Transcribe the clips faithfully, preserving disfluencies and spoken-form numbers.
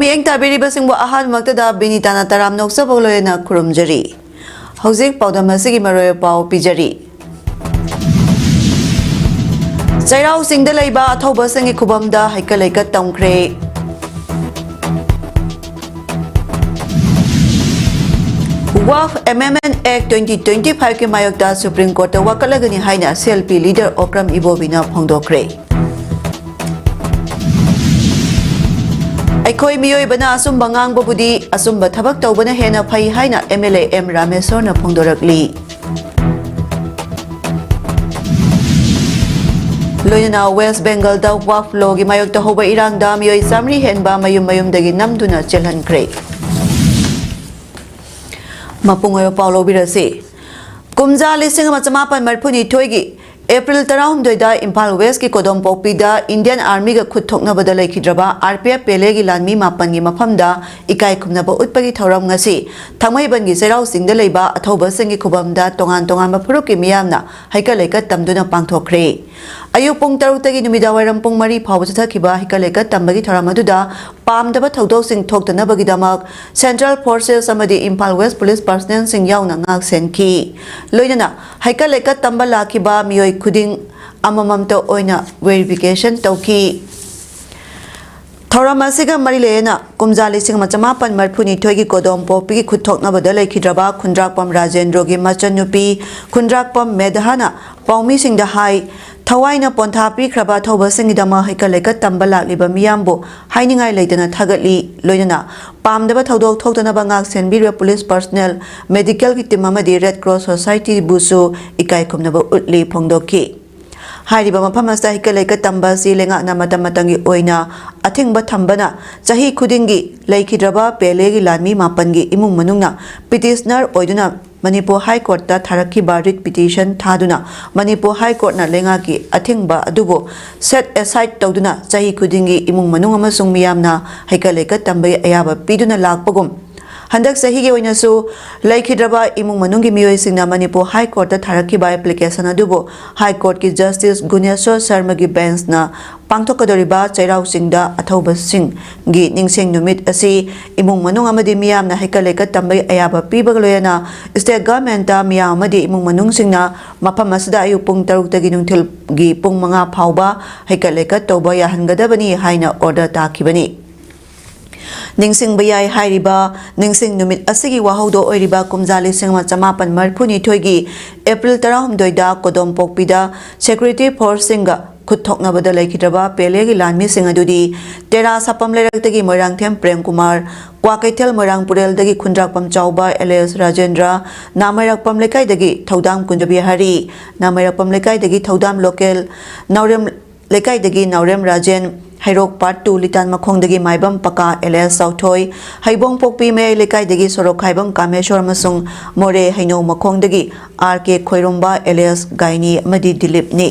ꯃꯤꯠꯌꯦꯡ ꯇꯥꯕꯤꯔꯤꯕꯁꯤꯡꯕꯨ ꯑꯍꯥꯟꯕꯃꯛꯇꯗ ꯕꯤꯅꯤꯇꯥꯅ ꯇꯔꯥꯝꯅ ꯑꯣꯛꯆꯕ ꯂꯣꯏꯅ ꯈꯨꯔꯨꯝꯖꯔꯤ꯫ ꯍꯧꯖꯤꯛ ꯄꯥꯎꯗꯝ ꯑꯁꯤꯒꯤ ꯃꯔꯨꯑꯣꯏꯕ ꯄꯥꯎ ꯄꯤꯖꯔꯤ꯫ ꯆꯩꯔꯥꯎ ꯆꯤꯡꯗ ꯂꯩꯕ ꯑꯊꯧꯕꯁꯤꯡꯒꯤ ꯈꯨꯕꯝꯗ ꯍꯩꯀꯠ ꯂꯩꯀꯠ ꯇꯝꯈ꯭ꯔꯦ꯫ ꯋꯥꯐ ꯑꯦꯃꯦꯟꯗꯃꯦꯟ ꯑꯦꯛ ꯇ꯭ꯋꯦꯟꯇꯤ ꯇ꯭ꯋꯦꯟꯇꯤ ꯐꯥꯏꯚꯀꯤ ꯃꯥꯌꯣꯛꯇ ꯁꯨꯄ꯭ꯔꯤꯝ ꯀꯣꯔꯠꯇ ꯋꯥꯀꯠꯂꯒꯅꯤ ꯍꯥꯏꯅ C L P leader Okram ꯏꯕꯣꯕꯤꯅ ꯐꯣꯡꯗꯣꯛꯈ꯭ꯔꯦ꯫ ꯑꯩꯈꯣꯏ ꯃꯤꯑꯣꯏꯕꯅ ꯑꯆꯨꯝꯕ ꯉꯥꯡꯕꯕꯨꯗꯤ ꯑꯆꯨꯝꯕ ꯊꯕꯛ ꯇꯧꯕꯅ ꯍꯦꯟꯅ ꯐꯩ ꯍꯥꯏꯅ ꯑꯦꯝ ꯑꯦꯜ ꯑꯦ ꯑꯦꯝ ꯔꯥꯃꯦꯁꯣꯔꯅ ꯐꯣꯡꯗꯣꯔꯛꯂꯤ꯫ ꯂꯣꯏꯅꯅ ꯋꯦꯁ ꯕꯦꯡꯒꯜꯗ ꯋꯥꯐ ꯂꯣꯒꯤ ꯃꯥꯌꯣꯛꯇ ꯍꯧꯕ ꯏꯔꯥꯡꯗ ꯃꯤꯑꯣꯏ ꯆꯥꯃꯔꯤ ꯍꯦꯟꯕ ꯃꯌꯨꯝ ꯃꯌꯨꯝꯗꯒꯤ ꯅꯝꯗꯨꯅ ꯆꯦꯜꯍꯟꯈ꯭ꯔꯦ꯫ ꯃꯄꯨꯡ ꯑꯣꯏꯕ ꯄꯥꯎ ꯂꯧꯕꯤꯔꯁꯤ꯫ ꯀꯨꯝꯖꯥ ꯂꯤꯁꯤꯡ ꯑꯃ ꯆꯃꯥꯄꯟ ꯃꯔꯤꯐꯨꯅꯤꯊꯣꯏꯒꯤ ꯑꯦꯄ꯭ꯔꯤꯜ ꯇꯔꯥꯍꯨꯝꯗꯣꯏꯗ ꯏꯝꯐꯥꯜ ꯋꯦꯁꯀꯤ ꯀꯣꯗꯣꯝꯄꯣꯛꯄꯤꯗ ꯏꯟꯗꯤꯌꯟ ꯑꯥꯔꯃꯤꯒ ꯈꯨꯠ ꯊꯣꯛꯅꯕꯗ ꯂꯩꯈꯤꯗ꯭ꯔꯕ ꯑꯥꯔ ꯄꯤ ꯑꯦꯐ ꯄꯦꯂꯦꯒꯤ ꯂꯥꯟꯃꯤ ꯃꯥꯄꯟꯒꯤ ꯃꯐꯝꯗ ꯏꯀꯥꯏ ꯈꯨꯝꯅꯕ ꯎꯠꯄꯒꯤ ꯊꯧꯔꯝ ꯉꯁꯤ ꯊꯥꯡꯃꯩꯕꯟꯒꯤ ꯆꯩꯔꯥꯎ ꯆꯤꯡꯗ ꯂꯩꯕ ꯑꯊꯧꯕꯁꯤꯡꯒꯤ ꯈꯨꯕꯝꯗ ꯇꯣꯉꯥꯟ ꯇꯣꯉꯥꯟꯕ ꯐꯨꯔꯨꯞꯀꯤ ꯃꯤꯌꯥꯝꯅ ꯍꯩꯀꯠ ꯂꯩꯀꯠ ꯇꯝꯗꯨꯅ ꯄꯥꯡꯊꯣꯛꯈ꯭ꯔꯦ꯫ ꯑꯌꯨꯛ ꯄꯨꯡ ꯇꯔꯨꯛꯇꯒꯤ ꯅꯨꯃꯤꯗꯥꯡꯋꯥꯏꯔꯝ ꯄꯨꯡ ꯃꯔꯤ ꯐꯥꯎꯕ ꯆꯠꯊꯈꯤꯕ ꯍꯩꯀꯠ ꯂꯩꯀꯠ ꯇꯝꯕꯒꯤ ꯊꯧꯔꯝ ꯑꯗꯨꯗ ꯄꯥꯝꯗꯕ ꯊꯧꯗꯣꯛꯁꯤꯡ ꯊꯣꯛꯇꯅꯕꯒꯤꯗꯃꯛ ꯁꯦꯟꯇ꯭ꯔꯦꯜ ꯐꯣꯔꯁꯦꯁ ꯑꯃꯗꯤ ꯏꯝꯐꯥꯜ ꯋꯦꯁ ꯄꯨꯂꯤꯁ ꯄꯥꯔꯁꯅꯦꯜꯁꯤꯡ ꯌꯥꯎꯅ ꯉꯥꯛ ꯁꯦꯟꯈꯤ꯫ ꯂꯣꯏꯅꯅ ꯍꯩꯀꯠ ꯂꯩꯀꯠ ꯇꯝꯕ ꯂꯥꯛꯈꯤꯕ ꯃꯤꯑꯣꯏ ꯈꯨꯗꯤꯡ ꯑꯃꯃꯝꯇ ꯑꯣꯏꯅ ꯚꯦꯔꯤꯐꯤꯀꯦꯁꯟ ꯇꯧꯈꯤ꯫ ꯊꯧꯔꯝ ꯑꯁꯤꯒ ꯃꯔꯤ ꯂꯩꯅꯅ ꯀꯨꯝꯖꯥ ꯂꯤꯁꯤꯡ ꯑꯃ ꯆꯃꯥꯄꯟ ꯃꯔꯤꯐꯨꯅꯤꯊꯣꯏꯒꯤ ꯀꯣꯗꯣꯝ ꯄꯣꯛꯄꯤꯒꯤ ꯈꯨꯠꯊꯣꯛꯅꯕꯗ ꯂꯩꯈꯤꯗ꯭ꯔꯕ ꯈꯨꯟꯗ꯭ꯔꯥꯛꯄꯝ ꯔꯥꯖꯦꯟꯗ꯭ꯔꯣꯒꯤ ꯃꯆꯟꯅꯨꯄꯤ ꯈꯨꯟꯗ꯭ꯔꯥꯛꯄꯝ ꯃꯦꯙꯥꯅ ꯄꯥꯎꯃꯤꯁꯤꯡꯗ ꯍꯥꯏ, ꯊꯋꯥꯏꯅ ꯄꯣꯟꯊꯥ ꯄꯤꯈ꯭ꯔꯕ ꯑꯊꯧꯕꯁꯤꯡꯒꯤꯗꯃꯛ ꯍꯩꯀꯠ ꯂꯩꯀꯠ ꯇꯝꯕ ꯂꯥꯛꯂꯤꯕ ꯃꯤꯌꯥꯝꯕꯨ ꯍꯥꯏꯅꯤꯡꯉꯥꯏ ꯂꯩꯇꯅ ꯊꯥꯒꯠꯂꯤ꯫ ꯂꯣꯏꯅꯅ ꯄꯥꯝꯗꯕ ꯊꯧꯗꯣꯛ ꯊꯣꯛꯇꯅꯕ ꯉꯥꯛ ꯁꯦꯟꯕꯤꯔꯤꯕ ꯄꯨꯂꯤꯁ ꯄꯔꯁꯅꯦꯜ, ꯃꯦꯗꯤꯀꯦꯜꯒꯤ ꯇꯤꯝ ꯑꯃꯗꯤ ꯔꯦꯗ ꯀ꯭ꯔꯣꯁ ꯁꯣꯁꯥꯏꯇꯤꯕꯨꯁꯨ ꯏꯀꯥꯏ ꯈꯨꯝꯅꯕ ꯎꯠꯂꯤ ꯐꯣꯡꯗꯣꯛꯈꯤ꯫ ꯍꯥꯏꯔꯤꯕ ꯃꯐꯝ ꯑꯁꯤꯗ ꯍꯩꯀꯠ ꯂꯩꯀꯠ ꯇꯝꯕ ꯑꯁꯤ ꯂꯩꯉꯥꯛꯅ ꯃꯇꯝ ꯃꯇꯝꯒꯤ ꯑꯣꯏꯅ ꯑꯊꯤꯡꯕ ꯊꯝꯕꯅ ꯆꯍꯤ ꯈꯨꯗꯤꯡꯒꯤ ꯂꯩꯈꯤꯗ꯭ꯔꯕ ꯄꯦꯂꯦꯒꯤ ꯂꯥꯟꯃꯤ ꯃꯥꯄꯟꯒꯤ ꯏꯃꯨꯡ ꯃꯅꯨꯡꯅ ꯄꯤꯇꯤꯁꯅꯔ ꯑꯣꯏꯗꯨꯅ ꯃꯅꯤꯄꯨꯔ ꯍꯥꯏ ꯀꯣꯔꯠꯇ ꯊꯥꯔꯛꯈꯤꯕ ꯔꯤꯠ ꯄꯤꯇꯤꯁꯟ ꯊꯥꯗꯨꯅ ꯃꯅꯤꯄꯨꯔ ꯍꯥꯏ ꯀꯣꯔꯠꯅ ꯂꯩꯉꯥꯛꯀꯤ ꯑꯊꯤꯡꯕ ꯑꯗꯨꯕꯨ ꯁꯦꯠ ꯑꯦꯁꯥꯏꯗ ꯇꯧꯗꯨꯅ ꯆꯍꯤ ꯈꯨꯗꯤꯡꯒꯤ ꯏꯃꯨꯡ ꯃꯅꯨꯡ ꯑꯃꯁꯨꯡ ꯃꯤꯌꯥꯝꯅ ꯍꯩꯀꯠ ꯂꯩꯀꯠ ꯇꯝꯕꯒꯤ ꯑꯌꯥꯕ ꯄꯤꯗꯨꯅ ꯂꯥꯛꯄꯒꯨꯝ ꯍꯟꯗꯛ ꯆꯍꯤꯒꯤ ꯑꯣꯏꯅꯁꯨ ꯂꯩꯈꯤꯗ꯭ꯔꯕ ꯏꯃꯨꯡ ꯃꯅꯨꯡꯒꯤ ꯃꯤꯑꯣꯏꯁꯤꯡꯅ ꯃꯅꯤꯄꯨꯔ ꯍꯥꯏ ꯀꯣꯔꯠꯇ ꯊꯥꯔꯛꯈꯤꯕ ꯑꯦꯄ꯭ꯂꯤꯀꯦꯁꯟ ꯑꯗꯨꯕꯨ ꯍꯥꯏ ꯀꯣꯔꯠꯀꯤ ꯖꯁꯇꯤꯁ ꯒꯨꯅꯦꯁꯣꯔ ꯁꯔꯃꯒꯤ ꯕꯦꯟꯁꯅ ꯄꯥꯡꯊꯣꯛꯀꯗꯧꯔꯤꯕ ꯆꯩꯔꯥꯎ ꯆꯤꯡꯗ ꯑꯊꯧꯕꯁꯤꯡꯒꯤ ꯅꯤꯡꯁꯤꯡ ꯅꯨꯃꯤꯠ ꯑꯁꯤ ꯏꯃꯨꯡ ꯃꯅꯨꯡ ꯑꯃꯗꯤ ꯃꯤꯌꯥꯝꯅ ꯍꯩꯀꯠ ꯂꯩꯀꯠ ꯇꯝꯕꯒꯤ ꯑꯌꯥꯕ ꯄꯤꯕꯒ ꯂꯣꯏꯅꯅ ꯁ꯭ꯇꯦꯠ ꯒꯚꯔꯟꯃꯦꯟꯠꯇ ꯃꯤꯌꯥꯝ ꯑꯃꯗꯤ ꯏꯃꯨꯡ ꯃꯅꯨꯡꯁꯤꯡꯅ ꯃꯐꯝ ꯑꯁꯤꯗ ꯑꯌꯨꯛ ꯄꯨꯡ ꯇꯔꯨꯛꯇꯒꯤ ꯅꯨꯡꯊꯤꯜꯒꯤ ꯄꯨꯡ ꯃꯉꯥ ꯐꯥꯎꯕ ꯍꯩꯀꯠ ꯂꯩꯀꯠ ꯇꯧꯕ ꯌꯥꯍꯟꯒꯗꯕꯅꯤ ꯍꯥꯏꯅ ꯑꯣꯔꯗꯔ ꯇꯥꯈꯤꯕꯅꯤ꯫ ꯅꯤꯡꯁꯤꯡꯕ ꯌꯥꯏ ꯍꯥꯏꯔꯤꯕ ꯅꯤꯡꯁꯤꯡ ꯅꯨꯃꯤꯠ ꯑꯁꯤꯒꯤ ꯋꯥꯍꯧꯗꯣ ꯑꯣꯏꯔꯤꯕ ꯀꯨꯝꯖꯥ ꯂꯤꯁꯤꯡ ꯑꯃ ꯆꯃꯥꯄꯟ ꯃꯔꯤꯐꯨꯅꯤꯊꯣꯏꯒꯤ ꯑꯦꯄ꯭ꯔꯤꯜ ꯇꯔꯥꯍꯨꯝꯗꯣꯏꯗ ꯀꯣꯗꯣꯝꯄꯣꯛꯄꯤꯗ ꯁꯦꯀ꯭ꯌꯨꯔꯤꯇꯤ ꯐꯣꯔꯁꯁꯤꯡꯒ ꯈꯨꯠ ꯊꯣꯛꯅꯕꯗ ꯂꯩꯈꯤꯗ꯭ꯔꯕ ꯄꯦꯂꯦꯒꯤ ꯂꯥꯟꯃꯤꯁꯤꯡ ꯑꯗꯨꯗꯤ ꯇꯦꯔꯥ ꯁꯥꯄꯝ ꯂꯩꯔꯛꯇꯒꯤ ꯃꯣꯏꯔꯥꯡꯊꯦꯝ ꯄ꯭ꯔꯦꯝꯀꯨꯃꯥꯔ, ꯀ꯭ꯋꯥꯀꯩꯊꯦꯜ ꯃꯣꯏꯔꯥꯡ ꯄꯨꯔꯦꯜꯗꯒꯤ ꯈꯨꯟꯗ꯭ꯔꯥꯛꯄꯝ ꯆꯥꯎꯕ ꯑꯦꯂꯤꯌꯥꯁ ꯔꯥꯖꯦꯟꯗ꯭ꯔ, ꯅꯥꯃꯩꯔꯥꯛꯄꯝ ꯂꯩꯀꯥꯏꯗꯒꯤ ꯊꯧꯗꯥꯝ ꯀꯨꯟꯖꯕꯤ ꯍꯔꯤ, ꯅꯥꯃꯩꯔꯥꯛꯄꯝ ꯂꯩꯀꯥꯏꯗꯒꯤ ꯊꯧꯗꯥꯝ ꯂꯣꯀꯦꯜ, ꯅꯥꯎꯔꯦꯝ ꯂꯩꯀꯥꯏꯗꯒꯤ ꯅꯥꯎꯔꯦꯝ ꯔꯥꯖꯦꯟ, ꯍꯩꯔꯣꯛ ꯄꯥꯔꯠ ꯇꯨ ꯂꯤꯇꯥꯟ ꯃꯈꯣꯡꯗꯒꯤ ꯃꯥꯏꯕꯝ ꯄꯀꯥ ꯑꯦꯂꯤꯌꯥꯁ ꯆꯥꯎꯊꯣꯏ, ꯍꯩꯕꯣꯡꯄꯣꯛꯄꯤ ꯃꯌꯥꯏ ꯂꯩꯀꯥꯏꯗꯒꯤ ꯁꯣꯔꯣꯛꯈꯥꯏꯕꯝ ꯀꯥꯃꯦꯁꯣꯔ ꯑꯃꯁꯨꯡ ꯃꯣꯔꯦ ꯍꯩꯅꯧ ꯃꯈꯣꯡꯗꯒꯤ ꯑꯥꯔ ꯀꯦ ꯈꯣꯏꯔꯣꯝꯕ ꯑꯦꯂꯤꯌꯥꯁ ꯒꯥꯏꯅꯤ ꯑꯃꯗꯤ ꯗꯤꯂꯤꯞꯅꯤ꯫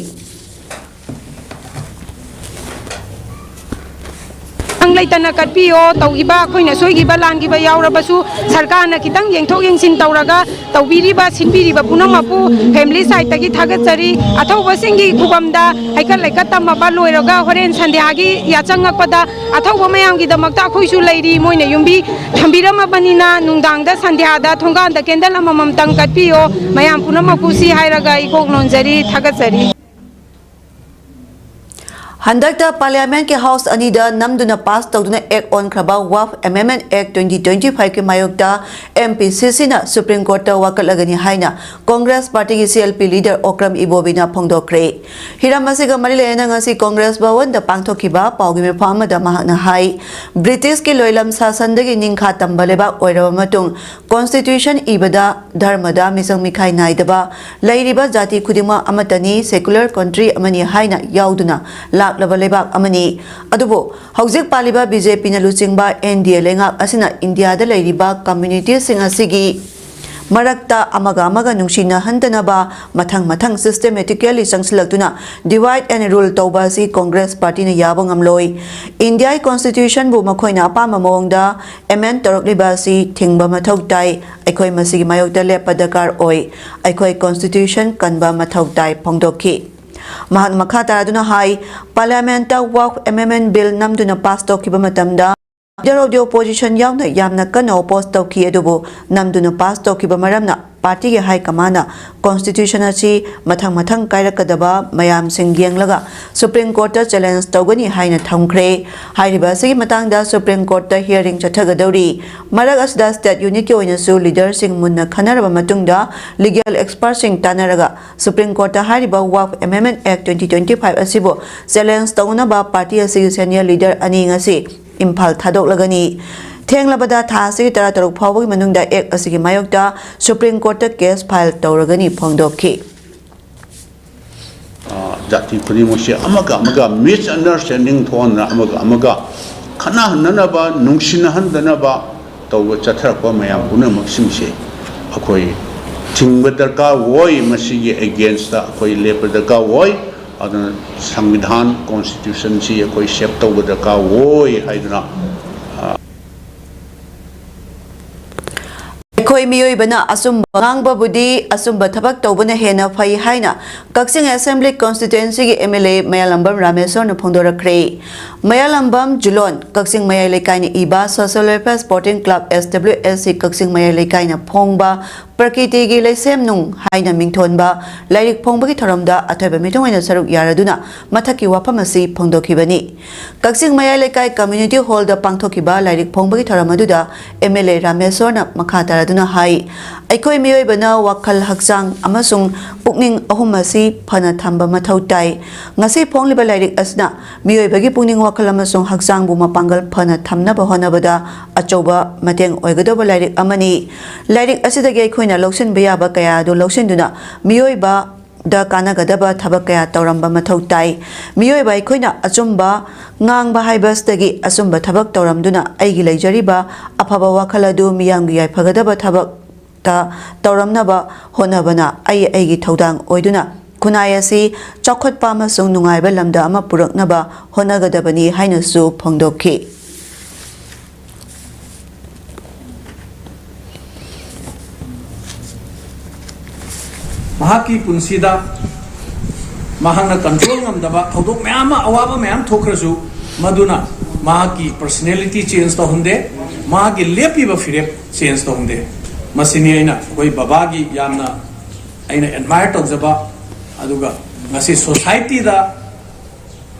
ꯈꯪ ꯂꯩꯇꯅ ꯀꯠꯄꯤꯌꯣ꯫ ꯇꯧꯈꯤꯕ ꯑꯩꯈꯣꯏꯅ ꯁꯣꯏꯈꯤꯕ ꯂꯥꯟꯈꯤꯕ ꯌꯥꯎꯔꯕꯁꯨ ꯁꯔꯀꯥꯔꯅ ꯈꯤꯇꯪ ꯌꯦꯡꯊꯣꯛ ꯌꯦꯡꯁꯤꯟ ꯇꯧꯔꯒ ꯇꯧꯕꯤꯔꯤꯕ, ꯁꯤꯟꯕꯤꯔꯤꯕ ꯄꯨꯝꯅꯃꯛꯄꯨ ꯐꯦꯃꯤꯂꯤ ꯁꯥꯏꯠꯇꯒꯤ ꯊꯥꯒꯠꯆꯔꯤ꯫ ꯑꯊꯧꯕꯁꯤꯡꯒꯤ ꯈꯨꯕꯝꯗ ꯍꯩꯀꯠ ꯂꯩꯀꯠ ꯇꯝꯃꯕ ꯂꯣꯏꯔꯒ ꯍꯣꯔꯦꯟ ꯁꯟꯙ꯭ꯌꯥꯒꯤ ꯌꯥꯆꯪꯉꯛꯄꯗ ꯑꯊꯧꯕ ꯃꯌꯥꯝꯒꯤꯗꯃꯛꯇ ꯑꯩꯈꯣꯏꯁꯨ ꯂꯩꯔꯤ꯫ ꯃꯣꯏꯅ ꯌꯨꯝꯕꯤ ꯊꯝꯕꯤꯔꯝꯃꯕꯅꯤꯅ ꯅꯨꯡꯗꯥꯡꯗ ꯁꯟꯙ꯭ꯌꯥꯗ ꯊꯣꯡꯒꯥꯟꯗ ꯀꯦꯟꯗꯜ ꯑꯃꯃꯝꯇꯪ ꯀꯠꯄꯤꯌꯣ꯫ ꯃꯌꯥꯝ ꯄꯨꯝꯅꯃꯛꯄꯨ ꯁꯤ ꯍꯥꯏꯔꯒ ꯑꯩ ꯀꯣꯛ ꯅꯣꯟꯖꯔꯤ, ꯊꯥꯒꯠꯆꯔꯤ꯫ ꯍꯟꯗꯛꯇ ꯄꯥꯔꯂꯤꯌꯥꯃꯦꯟꯠꯀꯤ ꯍꯥꯎꯁ ꯑꯅꯤꯗ ꯅꯝꯗꯨꯅ ꯄꯥꯁ ꯇꯧꯗꯨꯅ ꯑꯦꯛ ꯑꯣꯟꯈ꯭ꯔꯕ ꯋꯥꯐ ꯑꯦꯃꯦꯟꯃꯦꯟꯠ ꯑꯦꯛ ꯇ꯭ꯋꯦꯟꯇꯤ ꯇ꯭ꯋꯦꯟꯇꯤ ꯐꯥꯏꯚꯀꯤ ꯃꯥꯌꯣꯛꯇ ꯑꯦꯝ ꯄꯤ ꯁꯤ ꯁꯤꯅ ꯁꯨꯄ꯭ꯔꯤꯝ ꯀꯣꯔꯠꯇ ꯋꯥꯀꯠꯂꯒꯅꯤ ꯍꯥꯏꯅ ꯀꯣꯡꯒ꯭ꯔꯦꯁ ꯄꯥꯔꯇꯤꯒꯤ C L P leader Okram ꯏꯕꯣꯕꯤꯅ ꯐꯣꯡꯗꯣꯛꯈ꯭ꯔꯦ꯫ ꯍꯤꯔꯝ ꯑꯁꯤꯒ ꯃꯔꯤ ꯂꯩꯅꯅ ꯉꯁꯤ ꯀꯣꯡꯒ꯭ꯔꯦꯁ ꯚꯋꯟꯗ ꯄꯥꯡꯊꯣꯛꯈꯤꯕ ꯄꯥꯎꯒꯤ ꯃꯤꯐꯝ ꯑꯃꯗ ꯃꯍꯥꯛꯅ ꯍꯥꯏ, ꯕ꯭ꯔꯤꯇꯤꯁꯀꯤ ꯂꯣꯏꯂꯝ ꯁꯥꯁꯟꯗꯒꯤ ꯅꯤꯡꯈꯥ ꯇꯝꯕ ꯂꯩꯕꯥꯛ ꯑꯣꯏꯔꯕ ꯃꯇꯨꯡ ꯀꯣꯟꯁꯇꯤꯇ꯭ꯌꯨꯁꯟ ꯏꯕꯗ ꯙꯔꯃꯗ ꯃꯤꯆꯪ ꯃꯤꯈꯥꯏ ꯅꯥꯏꯗꯕ, ꯂꯩꯔꯤꯕ ꯖꯥꯇꯤ ꯈꯨꯗꯤꯡꯃꯛ ꯑꯃꯠꯇꯅꯤ, ꯁꯦꯀꯨꯂꯔ ꯀꯟꯇ꯭ꯔꯤ ꯑꯃꯅꯤ ꯍꯥꯏꯅ ꯌꯥꯎꯗꯨꯅ ꯂꯥꯛꯂꯕ ꯂꯩꯕꯥꯛ ꯑꯃꯅꯤ꯫ ꯑꯗꯨꯕꯨ ꯍꯧꯖꯤꯛ ꯄꯥꯜꯂꯤꯕ ꯕꯤ ꯖꯦ ꯄꯤꯅ ꯂꯨꯆꯤꯡꯕ ꯑꯦꯟ ꯗꯤ ꯑꯦ ꯂꯩꯉꯥꯛ ꯑꯁꯤꯅ ꯏꯟꯗꯤꯌꯥꯗ ꯂꯩꯔꯤꯕ ꯀꯝꯃ꯭ꯌꯨꯅꯤꯇꯤꯁꯤꯡ ꯑꯁꯤꯒꯤ ꯃꯔꯛꯇ ꯑꯃꯒ ꯑꯃꯒ ꯅꯨꯡꯁꯤꯅꯍꯟꯗꯅꯕ ꯃꯊꯪ ꯃꯊꯪ systematically ꯆꯪꯁꯤꯜꯂꯛꯇꯨꯅ divide and rule ꯇꯧꯕ ꯑꯁꯤ Congress Partyꯅ ꯌꯥꯕ ꯉꯝꯂꯣꯏ꯫ Indiaꯒꯤ Constitutionꯕꯨ ꯃꯈꯣꯏꯅ ꯑꯄꯥꯝꯕ ꯃꯑꯣꯡꯗ amend ꯇꯧꯔꯛꯂꯤꯕ ꯑꯁꯤ ꯊꯤꯡꯕ ꯃꯊꯧ ꯇꯥꯏ꯫ ꯑꯩꯈꯣꯏ ꯃꯁꯤꯒꯤ ꯃꯥꯌꯣꯛꯇ ꯂꯦꯞꯄ ꯗꯔꯀꯥꯔ ꯑꯣꯏ꯫ ꯑꯩꯈꯣꯏ Constitution ꯀꯟꯕ ꯃꯊꯧ ꯇꯥꯏ ꯐꯣꯡꯗꯣꯛꯈꯤ꯫ ꯃꯍꯥꯛꯅ ꯃꯈꯥ ꯇꯥꯔꯗꯨꯅ ꯍꯥꯏ, Parliamentꯇ Waqf Amendment Bill ꯅꯝꯗꯨꯅ pass ꯇꯧꯈꯤꯕ ꯃꯇꯝꯗ Leader of the Opposition ꯌꯥꯎꯅ ꯌꯥꯝꯅ ꯀꯟꯅ oppose ꯇꯧꯈꯤ, ꯑꯗꯨꯕꯨ ꯅꯝꯗꯨꯅ pass ꯇꯧꯈꯤꯕ ꯃꯔꯝꯅ partyꯒꯤ high commandꯅ Constitution ꯑꯁꯤ ꯃꯊꯪ ꯃꯊꯪ ꯀꯥꯏꯔꯛꯀꯗꯕ ꯃꯌꯥꯝꯁꯤꯡ ꯌꯦꯡꯂꯒ Supreme Courtꯇ challenge ꯇꯧꯒꯅꯤ ꯍꯥꯏꯅ ꯊꯝꯈ꯭ꯔꯦ꯫ ꯍꯥꯏꯔꯤꯕ ꯑꯁꯤꯒꯤ ꯃꯇꯥꯡꯗ Supreme Courtꯇ hearing ꯆꯠꯊꯒꯗꯧꯔꯤ꯫ ꯃꯔꯛ ꯑꯁꯤꯗ state unitꯀꯤ ꯑꯣꯏꯅꯁꯨ leaderꯁꯤꯡ ꯃꯨꯟꯅ ꯈꯟꯅꯔꯕ ꯃꯇꯨꯡꯗ legal expertꯁꯤꯡ ꯇꯥꯟꯅꯔꯒ Supreme Courtꯇ ꯍꯥꯏꯔꯤꯕ Waqf Amendment Act twenty twenty-five ꯑꯁꯤꯕꯨ challenge ꯇꯧꯅꯅꯕ party ꯑꯁꯤꯒꯤ senior leader ꯑꯅꯤ ꯉꯁꯤ ꯏꯝꯐꯥꯜ ꯊꯥꯗꯣꯛꯂꯒꯅꯤ꯫ ꯊꯦꯡꯂꯕꯗ ꯊꯥ ꯑꯁꯤꯒꯤ ꯇꯔꯥꯇꯔꯨꯛ ꯐꯥꯎꯕꯒꯤ ꯃꯅꯨꯡꯗ act ꯑꯁꯤꯒꯤ ꯃꯥꯌꯣꯛꯇ Supreme Courtꯇ case file ꯇꯧꯔꯒꯅꯤ ꯐꯣꯡꯗꯣꯛꯈꯤ꯫ ꯖꯥꯇꯤ ꯈꯨꯗꯤꯡꯃꯛꯁꯦ ꯑꯃꯒ ꯑꯃꯒ misunderstanding ꯊꯣꯛꯍꯟꯗꯅ ꯑꯃꯒ ꯑꯃꯒ ꯈꯠꯅꯍꯟꯅꯅꯕ, ꯅꯨꯡꯁꯤꯅꯍꯟꯗꯅꯕ ꯇꯧꯕ ꯆꯠꯊꯔꯛꯄ ꯃꯌꯥꯝ ꯄꯨꯝꯅꯃꯛꯁꯤꯡꯁꯦ ꯑꯩꯈꯣꯏ ꯊꯤꯡꯕ ꯗꯔꯀꯥꯔ ꯑꯣꯏ꯫ ꯃꯁꯤꯒꯤ againstꯇ ꯑꯩꯈꯣꯏ ꯂꯦꯞꯄ ꯗꯔꯀꯥꯔ ꯑꯣꯏ꯫ ꯑꯗꯨꯅ ꯁꯪꯕꯤꯙꯥꯟ, Constitutionꯁꯤ ꯑꯩꯈꯣꯏ save ꯇꯧꯕ ꯗꯔꯀꯥꯔ ꯑꯣꯏ ꯍꯥꯏꯗꯨꯅ ꯑꯩꯈꯣꯏ ꯃꯤꯑꯣꯏꯕꯅ ꯑꯆꯨꯝꯕ ꯉꯥꯡꯕꯕꯨꯗꯤ ꯑꯆꯨꯝꯕ ꯊꯕꯛ ꯇꯧꯕꯅ ꯍꯦꯟꯅ ꯐꯩ ꯍꯥꯏꯅ ꯀꯛꯆꯤꯡ Assembly Constituencyꯒꯤ MLA ꯃꯌꯥꯂꯝꯕꯝ ꯔꯥꯃꯦꯁꯣꯔꯅ ꯐꯣꯡꯗꯣꯔꯛꯈ꯭ꯔꯦ꯫ ꯃꯌꯥꯂꯝꯕꯝ ꯖꯨꯂꯣꯟ, ꯀꯛꯆꯤꯡ ꯃꯌꯥꯏ ꯂꯩꯀꯥꯏꯅ ꯏꯕ Social Welfare Sporting Club, SWSC, ꯀꯛꯆꯤꯡ ꯃꯌꯥꯏ ꯂꯩꯀꯥꯏꯅ ꯐꯣꯡꯕ ꯄ꯭ꯔꯀꯤꯇꯤꯒꯤ ꯂꯩꯁꯦꯝꯅꯨꯡ ꯍꯥꯏꯅ ꯃꯤꯡꯊꯣꯟꯕ ꯂꯥꯏꯔꯤꯛ ꯐꯣꯡꯕꯒꯤ ꯊꯧꯔꯝꯗ ꯑꯊꯣꯏꯕ ꯃꯤꯊꯨꯡ ꯑꯣꯏꯅ ꯁꯔꯨꯛ ꯌꯥꯔꯗꯨꯅ ꯃꯊꯛꯀꯤ ꯋꯥꯐꯝ ꯑꯁꯤ ꯐꯣꯡꯗꯣꯛꯈꯤꯕꯅꯤ꯫ ꯀꯛꯆꯤꯡ ꯃꯌꯥꯏ ꯂꯩꯀꯥꯏ Community Hallꯗ ꯄꯥꯡꯊꯣꯛꯈꯤꯕ ꯂꯥꯏꯔꯤꯛ ꯐꯣꯡꯕꯒꯤ ꯊꯧꯔꯝ ꯑꯗꯨꯗ MLA ꯔꯥꯃꯦꯁꯣꯔꯅ ꯃꯈꯥ ꯇꯥꯔꯗꯨꯅ ꯍꯥꯏ, ꯑꯩꯈꯣꯏ ꯃꯤꯑꯣꯏꯕꯅ ꯋꯥꯈꯜ, ꯍꯛꯆꯥꯡ ꯑꯃꯁꯨꯡ ꯄꯨꯛꯅꯤꯡ ꯑꯍꯨꯝ ꯑꯁꯤ ꯐꯅ ꯊꯝꯕ ꯃꯊꯧ ꯇꯥꯏ꯫ ꯉꯁꯤ ꯐꯣꯡꯂꯤꯕ ꯂꯥꯏꯔꯤꯛ ꯑꯁꯤꯅ ꯃꯤꯑꯣꯏꯕꯒꯤ ꯄꯨꯛꯅꯤꯡ, ꯋꯥꯈꯜ ꯑꯃꯁꯨꯡ ꯍꯛꯆꯥꯡꯕꯨ ꯃꯄꯥꯡꯒꯜ ꯐꯅ ꯊꯝꯅꯕ ꯍꯣꯠꯅꯕꯗ ꯑꯆꯧꯕ ꯃꯇꯦꯡ ꯑꯣꯏꯒꯗꯧꯕ ꯂꯥꯏꯔꯤꯛ ꯑꯃꯅꯤ꯫ ꯂꯥꯏꯔꯤꯛ ꯑꯁꯤꯗꯒꯤ ꯑꯩꯈꯣꯏꯅ ꯂꯧꯁꯤꯟꯕ ꯌꯥꯕ ꯀꯌꯥ ꯑꯗꯨ ꯂꯧꯁꯤꯟꯗꯨꯅ ꯃꯤꯑꯣꯏꯕꯗ ꯀꯥꯟꯅꯒꯗꯕ ꯊꯕꯛ ꯀꯌꯥ ꯇꯧꯔꯝꯕ ꯃꯊꯧ ꯇꯥꯏ꯫ ꯃꯤꯑꯣꯏꯕ ꯑꯩꯈꯣꯏꯅ ꯑꯆꯨꯝꯕ ꯉꯥꯡꯕ ꯍꯥꯏꯕꯁꯤꯗꯒꯤ ꯑꯆꯨꯝꯕ ꯊꯕꯛ ꯇꯧꯔꯝꯗꯨꯅ ꯑꯩꯒꯤ ꯂꯩꯖꯔꯤꯕ ꯑꯐꯕ ꯋꯥꯈꯜ ꯑꯗꯨ ꯃꯤꯌꯥꯝꯒꯤ ꯌꯥꯏꯐꯒꯗꯕ ꯊꯕꯛ ꯇ ꯇꯧꯔꯝꯅꯕ ꯍꯣꯠꯅꯕꯅ ꯑꯩ ꯑꯩꯒꯤ ꯊꯧꯗꯥꯡ ꯑꯣꯏꯗꯨꯅ ꯈꯨꯟꯅꯥꯏ ꯑꯁꯤ ꯆꯥꯎꯈꯠꯄ ꯑꯃꯁꯨꯡ ꯅꯨꯡꯉꯥꯏꯕ ꯂꯝꯗ ꯑꯃ ꯄꯨꯔꯛꯅꯕ ꯍꯣꯠꯅꯒꯗꯕꯅꯤ ꯍꯥꯏꯅꯁꯨ ꯐꯣꯡꯗꯣꯛꯈꯤ꯫ ꯃꯍꯥꯛꯀꯤ ꯄꯨꯟꯁꯤꯗ ꯃꯍꯥꯛꯅ ꯀꯟꯇ꯭ꯔꯣꯜ ꯉꯝꯗꯕ ꯊꯧꯗꯣꯛ ꯃꯌꯥꯝ ꯑꯃ, ꯑꯋꯥꯕ ꯃꯌꯥꯝ ꯊꯣꯛꯈ꯭ꯔꯁꯨ, ꯃꯗꯨꯅ ꯃꯍꯥꯛꯀꯤ ꯄꯔꯁꯅꯦꯂꯤꯇꯤ ꯆꯦꯟꯖ ꯇꯧꯍꯟꯗꯦ, ꯃꯍꯥꯛꯀꯤ ꯂꯦꯞꯄꯤꯕ ꯐꯤꯔꯦꯞ ꯆꯦꯟꯖ ꯇꯧꯍꯟꯗꯦ꯫ ꯃꯁꯤꯅꯤ ꯑꯩꯅ ꯑꯩꯈꯣꯏ ꯕꯕꯥꯒꯤ ꯌꯥꯝꯅ ꯑꯩꯅ ꯑꯦꯗꯃꯥꯏꯌꯔ ꯇꯧꯖꯕ꯫ ꯑꯗꯨꯒ ꯉꯁꯤ ꯁꯣꯁꯥꯏꯇꯤꯗ